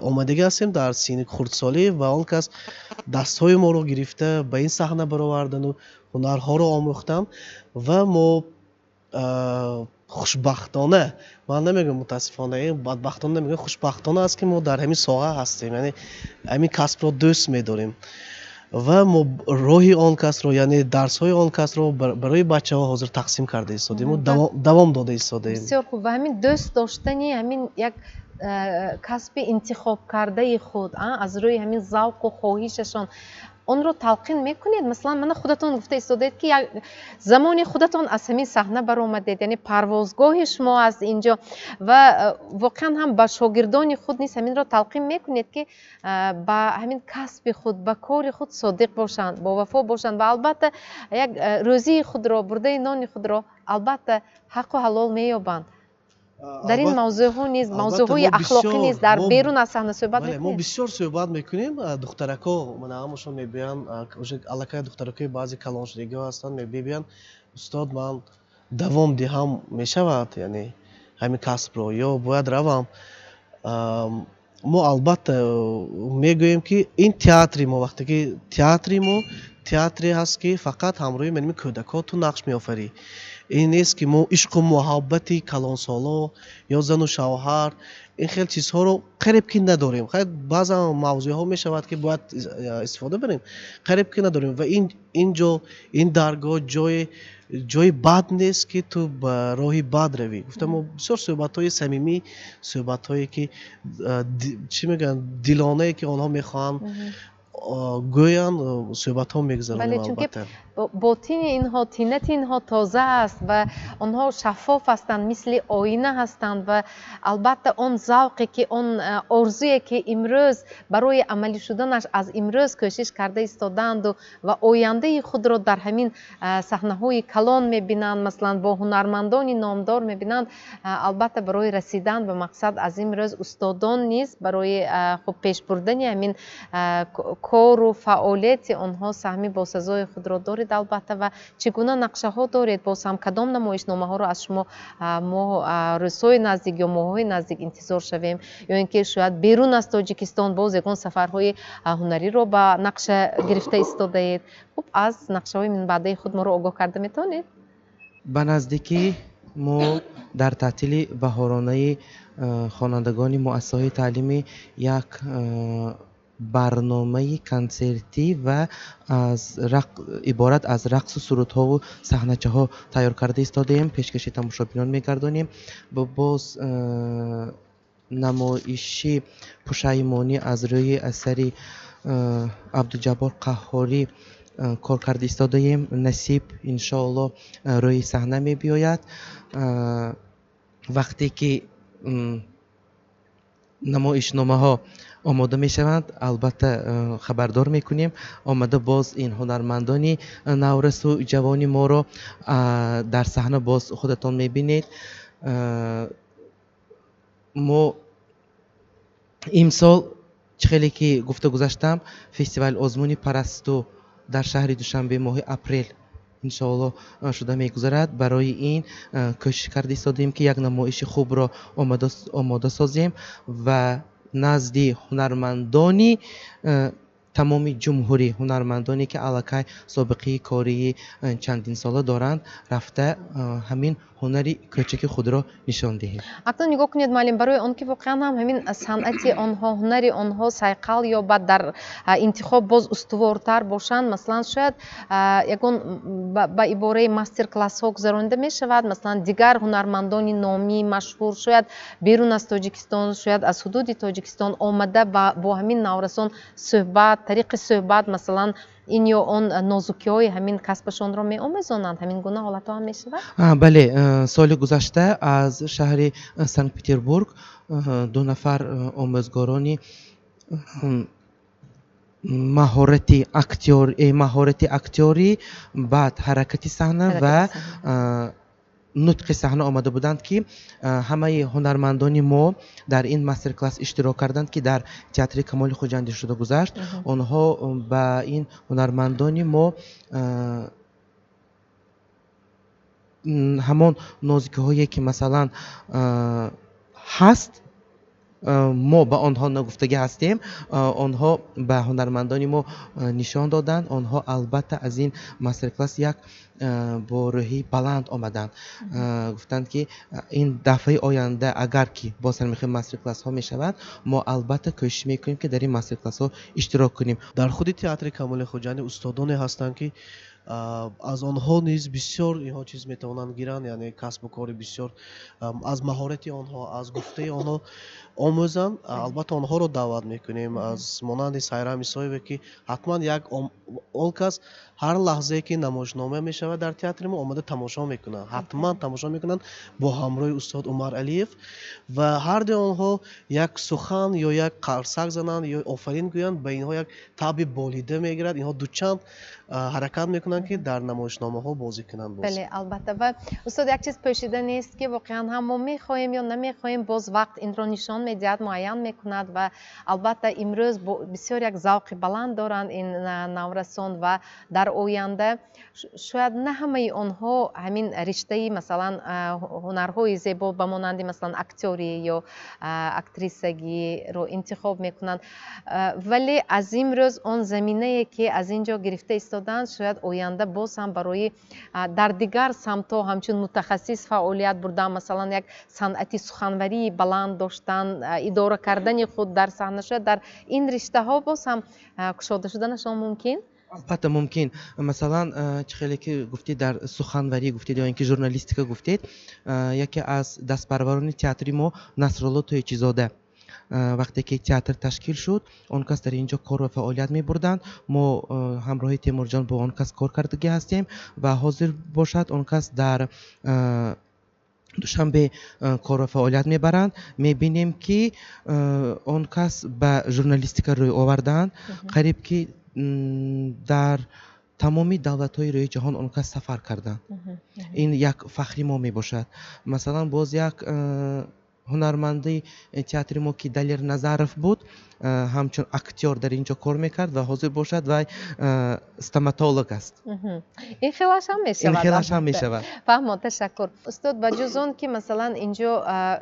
омадагӣ ҳастем дар синни хурдсолӣ, ва он кас дастҳои моро гирифта ба ин саҳна баровардану ҳунарҳоро омӯхтам. Ва мо хушбахтона, ман намегӯям мутаассифона, бадбахтона намегӯям, хушбахтона аст, ки мо дар ҳамин соҳа ҳастем, яъне ҳамин касбро дӯст медорем ва мо роҳи он касро, яъне дарсҳои он касро барои бачаҳо ҳозир тақсим карда истодем, давом дода истодаем. Бисёр хуб. Ва ҳамин дӯст доштани ҳамин як касби интихобкардаи худ аз рӯи ҳамин завқу хоҳишашон онро талқин мекунед. Масалан, мана худатон гуфта истодаед, ки як замони худатон аз ҳамин саҳна баромадед, яъне парвозгоҳи шумо аст инҷо, ва воқеан ҳам ба шогирдони худ низ ҳаминро талқин мекунед, ки ба ҳамин касби худ, ба кори худ содиқ бошанд, бовафо бошанд ва албатта як рӯзии худро, бурдаи нони худро албатта ҳаққу ҳалол меёбанд. Дар ин мавзӯъҳо низ, мавзӯъҳои ахлоқӣ низ дар берун аз саҳна суҳбат мекунед? Мо бисёр суҳбат мекунем. Духтарако мана ҳамашон мебиёянд, аллакай духтаракои баъзе калоншудагиҳо ҳастанд, мебиёянд: «Устод, ман давом диҳам мешавад, яъне ҳамин касбро, ё бояд равам?» Мо албатта мегӯем, ки ин театри мо, вақте ки театри мо театре ҳаст, ки фақат ҳамроҳи маними кӯдакҳо ту нақш меофарӣ. Ин нест, ки мо ишқу муҳаббати калонсоло ё зану шавҳар, ин хел чизҳоро қариб ки надорем. Хайр, баъзан мавзӯъҳо мешавад, ки бояд истифода барем, қариб ки надорем. Ва ин ҷо, ин даргоҳ ҷои бад нест, ки ту ба роҳи бад равӣ. Гуфта, мо бисёр суҳбатҳои самимӣ, суҳбатҳое, ки чӣ мегӯянд, дилонае, ки онҳо мехоҳанд гӯянд, суҳбатҳо мегузаронем. Чунки ботини инҳо, тинати инҳо тоза аст ва онҳо шаффоф ҳастанд, мисли оина ҳастанд. Ва албатта он завқе ки, он орзуе ки имрӯз барои амалӣ шуданаш аз имрӯз кӯшиш карда истодаанду ва ояндаи худро дар ҳамин саҳнаҳои калон мебинанд, масалан, бо ҳунармандони номдор мебинанд, албатта барои расидан ба мақсад аз имрӯз устодон низ барои хуб пеш бурдани ҳамин кору фаъолияти онҳо саҳми босазои худро доред албатта. Ва чӣ гуна нақшаҳо доред? Боз ҳам кадом намоишномаҳоро аз шумо мо рӯзҳои наздик ё моҳҳои наздик интизор шавем, ё ин ки шояд берун аз Тоҷикистон боз ягон сафарҳои ҳунариро ба нақша гирифта истодаед? Хуб, аз нақшаҳои минбаъдаи худ моро огоҳ карда метавонед? Ба наздикӣ мо дар таътили баҳоронаи хонандагони муассисаҳои таълимӣ як барномаи консертӣ ва иборат аз рақсу сурудҳову саҳначаҳо тайёр карда истодаем, пешкаши тамошобинон мегардонем. Боз намоиши пушаймонӣ аз рӯи асари Абдуҷаббор Қаҳҳорӣ кор карда истодаем. Насиб, иншоалло, рӯи саҳна мебиёяд. Вақте ки намоишномаҳо омода мешаванд, албатта хабардор мекунем. Омада боз ин ҳунармандони наврасу ҷавони моро дар саҳна боз худатон мебинед. Мо имсол, чӣ хеле ки гуфта гузаштам, фестивали озмуни «Парасту» дар шаҳри Душанбе моҳи апрел, иншоалло, шуда мегузарад. Барои ин кӯшиш карда истодаем, ки як намоиши хубро омода созем ва назди ҳунармандони тамоми ҷумҳурӣ, ҳунармандоне ки аллакай собиқаи кории чандинсола доранд, рафта ҳамин ҳунари кӯчаки худро нишон диҳем. Акнун нигоҳ кунед, муаллим, барои он ки воқеан ҳам ҳамин санъати онҳо, ҳунари онҳо сайқал ёбад, дар интихоб боз устувортар бошанд, масалан, шояд ягон ба ибораи мастер классҳо гузаронида мешавад, масалан, дигар ҳунармандони номӣ, машҳур, шояд берун аз Тоҷикистон, шояд аз ҳудуди Тоҷикистон омада бо ҳамин наврасон суҳбат, тариқи суҳбат, масалан, ин ё он нозукиҳои ҳамин касбашонро меомӯзонанд. Ҳамин гуна ҳолатҳо ҳам мешавад? Бале, соли гузашта аз шаҳри Санкт Петербург ду нафар омӯзгорони маҳорати актёр, маҳорати актёрӣ, баъд ҳаракати саҳна ва Нутқи саҳна омада буданд, ки ҳамаи ҳунармандони мо дар ин мастер-класс иштирок карданд, ки дар театри Камоли Хуҷандӣ шуда гузашт. Онҳо ба ин ҳунармандони мо ҳамон нозикиҳое, ки масалан ҳаст, мо ба онҳо нагуфтагӣ ҳастем, онҳо ба ҳунармандони мо нишон доданд. Онҳо албатта аз ин мастер-класс як бо рӯҳии баланд омаданд, гуфтанд, ки ин дафъаи оянда агар ки боз ҳамин мастер-классҳо мешавад, мо албатта кӯшиш мекунем, ки дар ин мастер-классҳо иштирок кунем. Дар худи театри Камоли Хуҷандӣ устодоне ҳастанд, ки аз онҳо низ бисёр инҳо чиз метавонанд гиранд, яъне касбу кори бисёр аз маҳорати онҳо, аз гуфтаи онҳо омӯзанд. Албатта, онҳоро даъват мекунем, аз монанди Сайрам Исоеве, ки ҳатман як он кас ҳар лаҳзае, ки намоишнома мешавад дар театри мо, омада тамошо мекунанд, ҳатман тамошо мекунанд бо ҳамроҳи устод Умар Алиев, ва ҳарду онҳо як сухан ё як қарсак зананд ё офарин гӯянд, ба инҳо як таъби болида мегирад. Инҳо дучанд ҳаракат мекунанд, ки дар намоишномаҳо бозӣ кунанд боз. Бале, албатта. Ва устод, як чиз пӯшида нест, ки воқеан ҳам мо мехоҳем ё намехоҳем, боз вақт инро нишон медиҳад, муайян мекунад. Ва албатта имрӯз бисёр як завқи баланд доранд ин наврасон ва дар оянда шояд на ҳамаи онҳо ҳамин риштаи, масалан, ҳунарҳои зебо ба монанди, масалан, актёрӣ ё актрисагиро интихоб мекунанд, вале аз имрӯз он заминае, ки аз ин ҷо гирифта истоданд, шояд оянда боз ҳам барои дар дигар самтҳо ҳамчун мутахассис фаъолият бурдан, масалан, як санъати суханварии баланд доштан, идора кардани худ дар саҳна, шояд дар ин риштаҳо боз ҳам кушода шуданашон мумкин. Албатта мумкин. Масалан, чӣ хеле ки гуфтед, дар суханварӣ гуфтед ё ин ки журналистика гуфтед, яке аз дастпарварони театри мо Насрулло Тоечизода, вақте ки театр ташкил шуд, он кас дар ин ҷо кор ва фаъолият мебурданд. Мо ҳамроҳи Темурҷон бо он кас кор кардагӣ ҳастем ва ҳозир бошад, он кас дар Душанбе кор ва фаъолият мебаранд. Мебинем, ки он кас ба журналистика рӯй овардаанд. Қариб ки дар тамоми давлатҳои рӯи ҷаҳон он кас сафар карданд. Ин як фахри мо мебошад. Масалан, боз як ҳунарманди театри мо, ки Далер Назаров буд, ҳамчун актёр дар ин ҷо кор мекард ва ҳозир бошад, вай стоматолог аст. Ин хелаш ҳам мешавад. Ин хелаш ҳам мешавад. Фаҳмо, ташаккур, устод. Ба ҷуз он ки, масалан, ин ҷо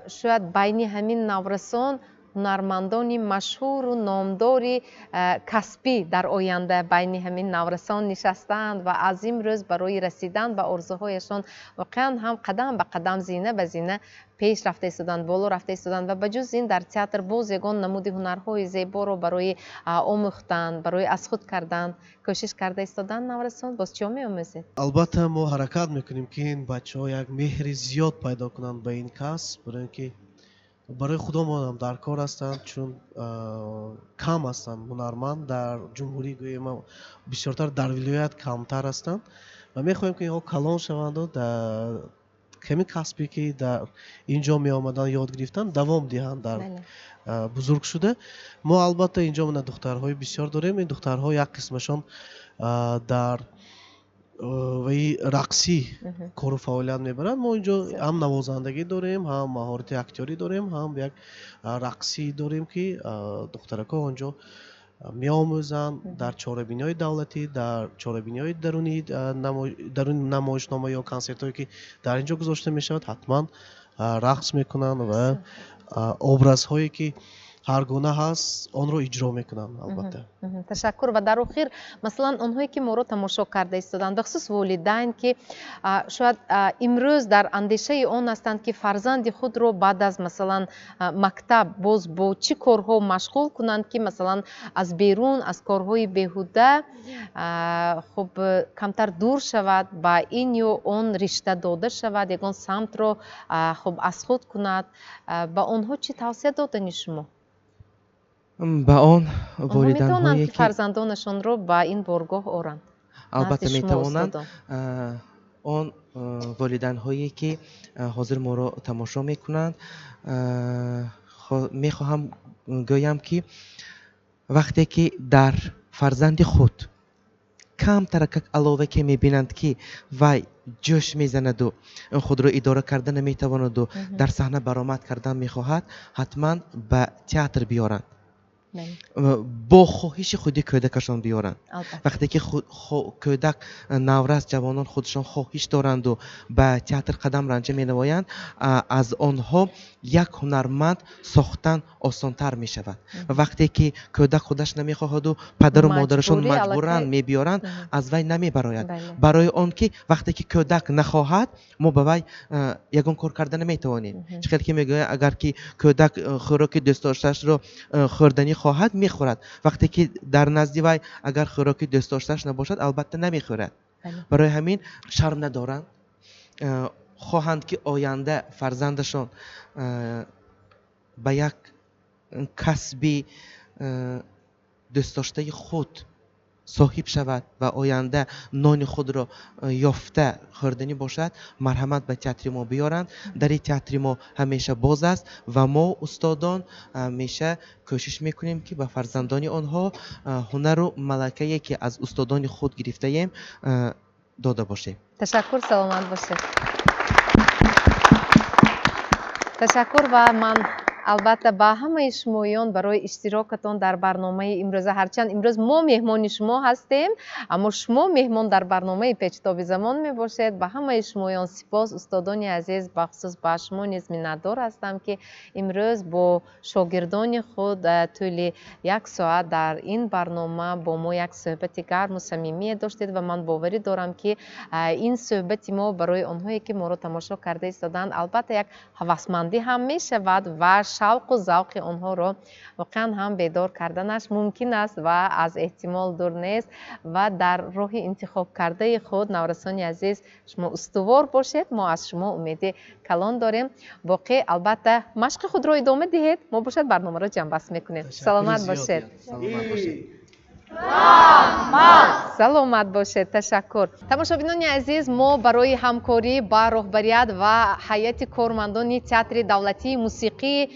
шояд байни ҳамин наврасон ҳунармандони машҳуру номдори касбӣ дар оянда байни ҳамин наврасон нишастаанд ва аз имрӯз барои расидан ба орзуҳояшон воқеан ҳам қадам ба қадам, зина ба зина пеш рафта истоданд, боло рафта истоданд, ва ба ҷуз ин дар театр боз ягон намуди ҳунарҳои зеборо барои омӯхтан, барои аз худ кардан кӯшиш карда истоданд наврасон, боз чиё меомӯзед? Албатта, мо ҳаракат мекунем, ки ин бачаҳо як меҳри зиёд пайдо кунанд ба ин касб, барои ин ки барои худомонам дар кор ҳастанд, чун кам ҳастанд ҳунарманд дар ҷумҳурӣ, гӯем, бисёртар дар вилоят камтар ҳастанд, ва мехоҳем, ки инҳо калон шаванду дар ҳамин касбе, ки дар ин ҷо меомаданд, ёд гирифтанд, давом диҳанд дар бузург шуда. Мо албатта ин ҷо мана духтарҳои бисёр дорем. Ин духтарҳо як қисмашон дар ваи рақсӣ кору фаъолият мебаранд. Мо инҷо ҳам навозандагӣ дорем, ҳам маҳорати актёрӣ дорем, ҳам як рақсӣ дорем, ки духтаракҳо онҷо меомӯзанд. Дар чорабиниҳои давлатӣ, дар чорабиниҳои даруни намоишнома ё консертҳое, ки дар ин ҷо гузошта мешавад, ҳатман рақс мекунанд ва образҳое, ки ҳар гуна ҳаст, онро иҷро мекунанд, албатта. Ташаккур. Ва дар охир, масалан, онҳое, ки моро тамошо карда истоданд, бахусус волидайн, ки шояд имрӯз дар андешаи он ҳастанд, ки фарзанди худро баъд аз, масалан, мактаб боз бо чӣ корҳо машғул кунанд, ки, масалан, аз берун, аз корҳои беҳуда хуб камтар дур шавад, ба ин ё он ришта дода шавад, ягон самтро хуб аз худ кунад, ба онҳо чӣ тавсия додани шумо? Ба он волидайнҳое, ки фарзандонашонро ба ин боргоҳ оранд. Албатта метавонанд. Он волидайнҳое, ки ҳозир моро тамошо мекунанд, мехоҳам гӯям, ки вақте ки дар фарзанди худ камтаракак аловаке мебинанд, ки вай ҷӯш мезанаду худро идора карда наметавонаду дар саҳна баромад кардан мехоҳад, ҳатман ба театр биёранд, бо хоҳиши худи кӯдакашон биёранд. Вақте ки кӯдак, наврас, ҷавонон худашон хоҳиш доранду ба театр қадам ранҷа менамоянд, аз онҳо як ҳунарманд сохтан осонтар мешавад. Вақте ки кӯдак худаш намехоҳаду падару модарашон маҷбуран мебиёранд, аз вай намебарояд. Барои он ки вақте ки кӯдак нахоҳад, мо ба вай ягон кор карда наметавонем. Чӣ хел ки мегӯянд, агар ки кӯдак хӯроки дӯстдоштаашро хӯрданӣ хоҳад, мехӯрад. Вақте ки дар назди вай агар хӯроки дӯстдоштааш набошад, албатта намехӯрад. Барои ҳамин шарм надоранд, хоҳанд ки оянда фарзандашон ба як касби дӯстдоштаи худ соҳиб шавад ва оянда нони худро ёфта хӯрданӣ бошад, марҳамат ба театри мо биёранд. Дари театри мо ҳамеша боз аст ва мо устодон ҳамеша кӯшиш мекунем, ки ба фарзандони онҳо ҳунару малакае, ки аз устодони худ гирифтаем, дода бошем. Ташаккур, саломат бошед. Ташаккур ва ман албатта ба ҳамаи шумоён барои иштирокатон дар барномаи имрӯза. Ҳарчанд имрӯз мо меҳмони шумо ҳастем, аммо шумо меҳмон дар барномаи Печтоби замон мебошед. Ба ҳамаи шумоён сипос, устодони азиз, бахусус ба шумо низ миннатдор ҳастам, ки имрӯз бо шогирдони худ тӯли як соат дар ин барнома бо мо як суҳбати гарму самимие доштед ва ман боварӣ дорам, ки ин суҳбати мо барои онҳое, ки моро тамошо карда истоданд, албатта як ҳавасмандӣ ҳам мешавад ва шавқу завқи онҳоро воқеан ҳам бедор карданаш мумкин аст ва аз эҳтимол дур нест. Ва дар роҳи интихобкардаи худ, наврасони азиз, шумо устувор бошед. Мо аз шумо умеди калон дорем. Боқӣ албатта машқи худро идома диҳед, мо бошад барномаро ҷамъбаст мекунем. Саломат бошед. Саломат бошед. Ташаккур. Тамошобинони азиз, мо барои ҳамкорӣ ба роҳбарият ва ҳайати кормандони Театри давлатии мусиқии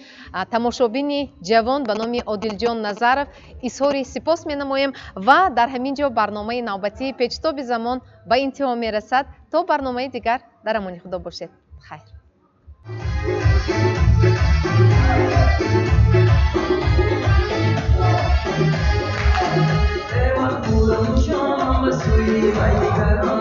тамошобини ҷавон ба номи Одилҷон Назаров изҳори сипос менамоем ва дар ҳамин ҷо барномаи навбатии Печтоби замон ба интиҳо мерасад. То барномаи дигар дар амони Худо бошед. Хайр. Мақбулам ҷон ба сӯи вай дигарон.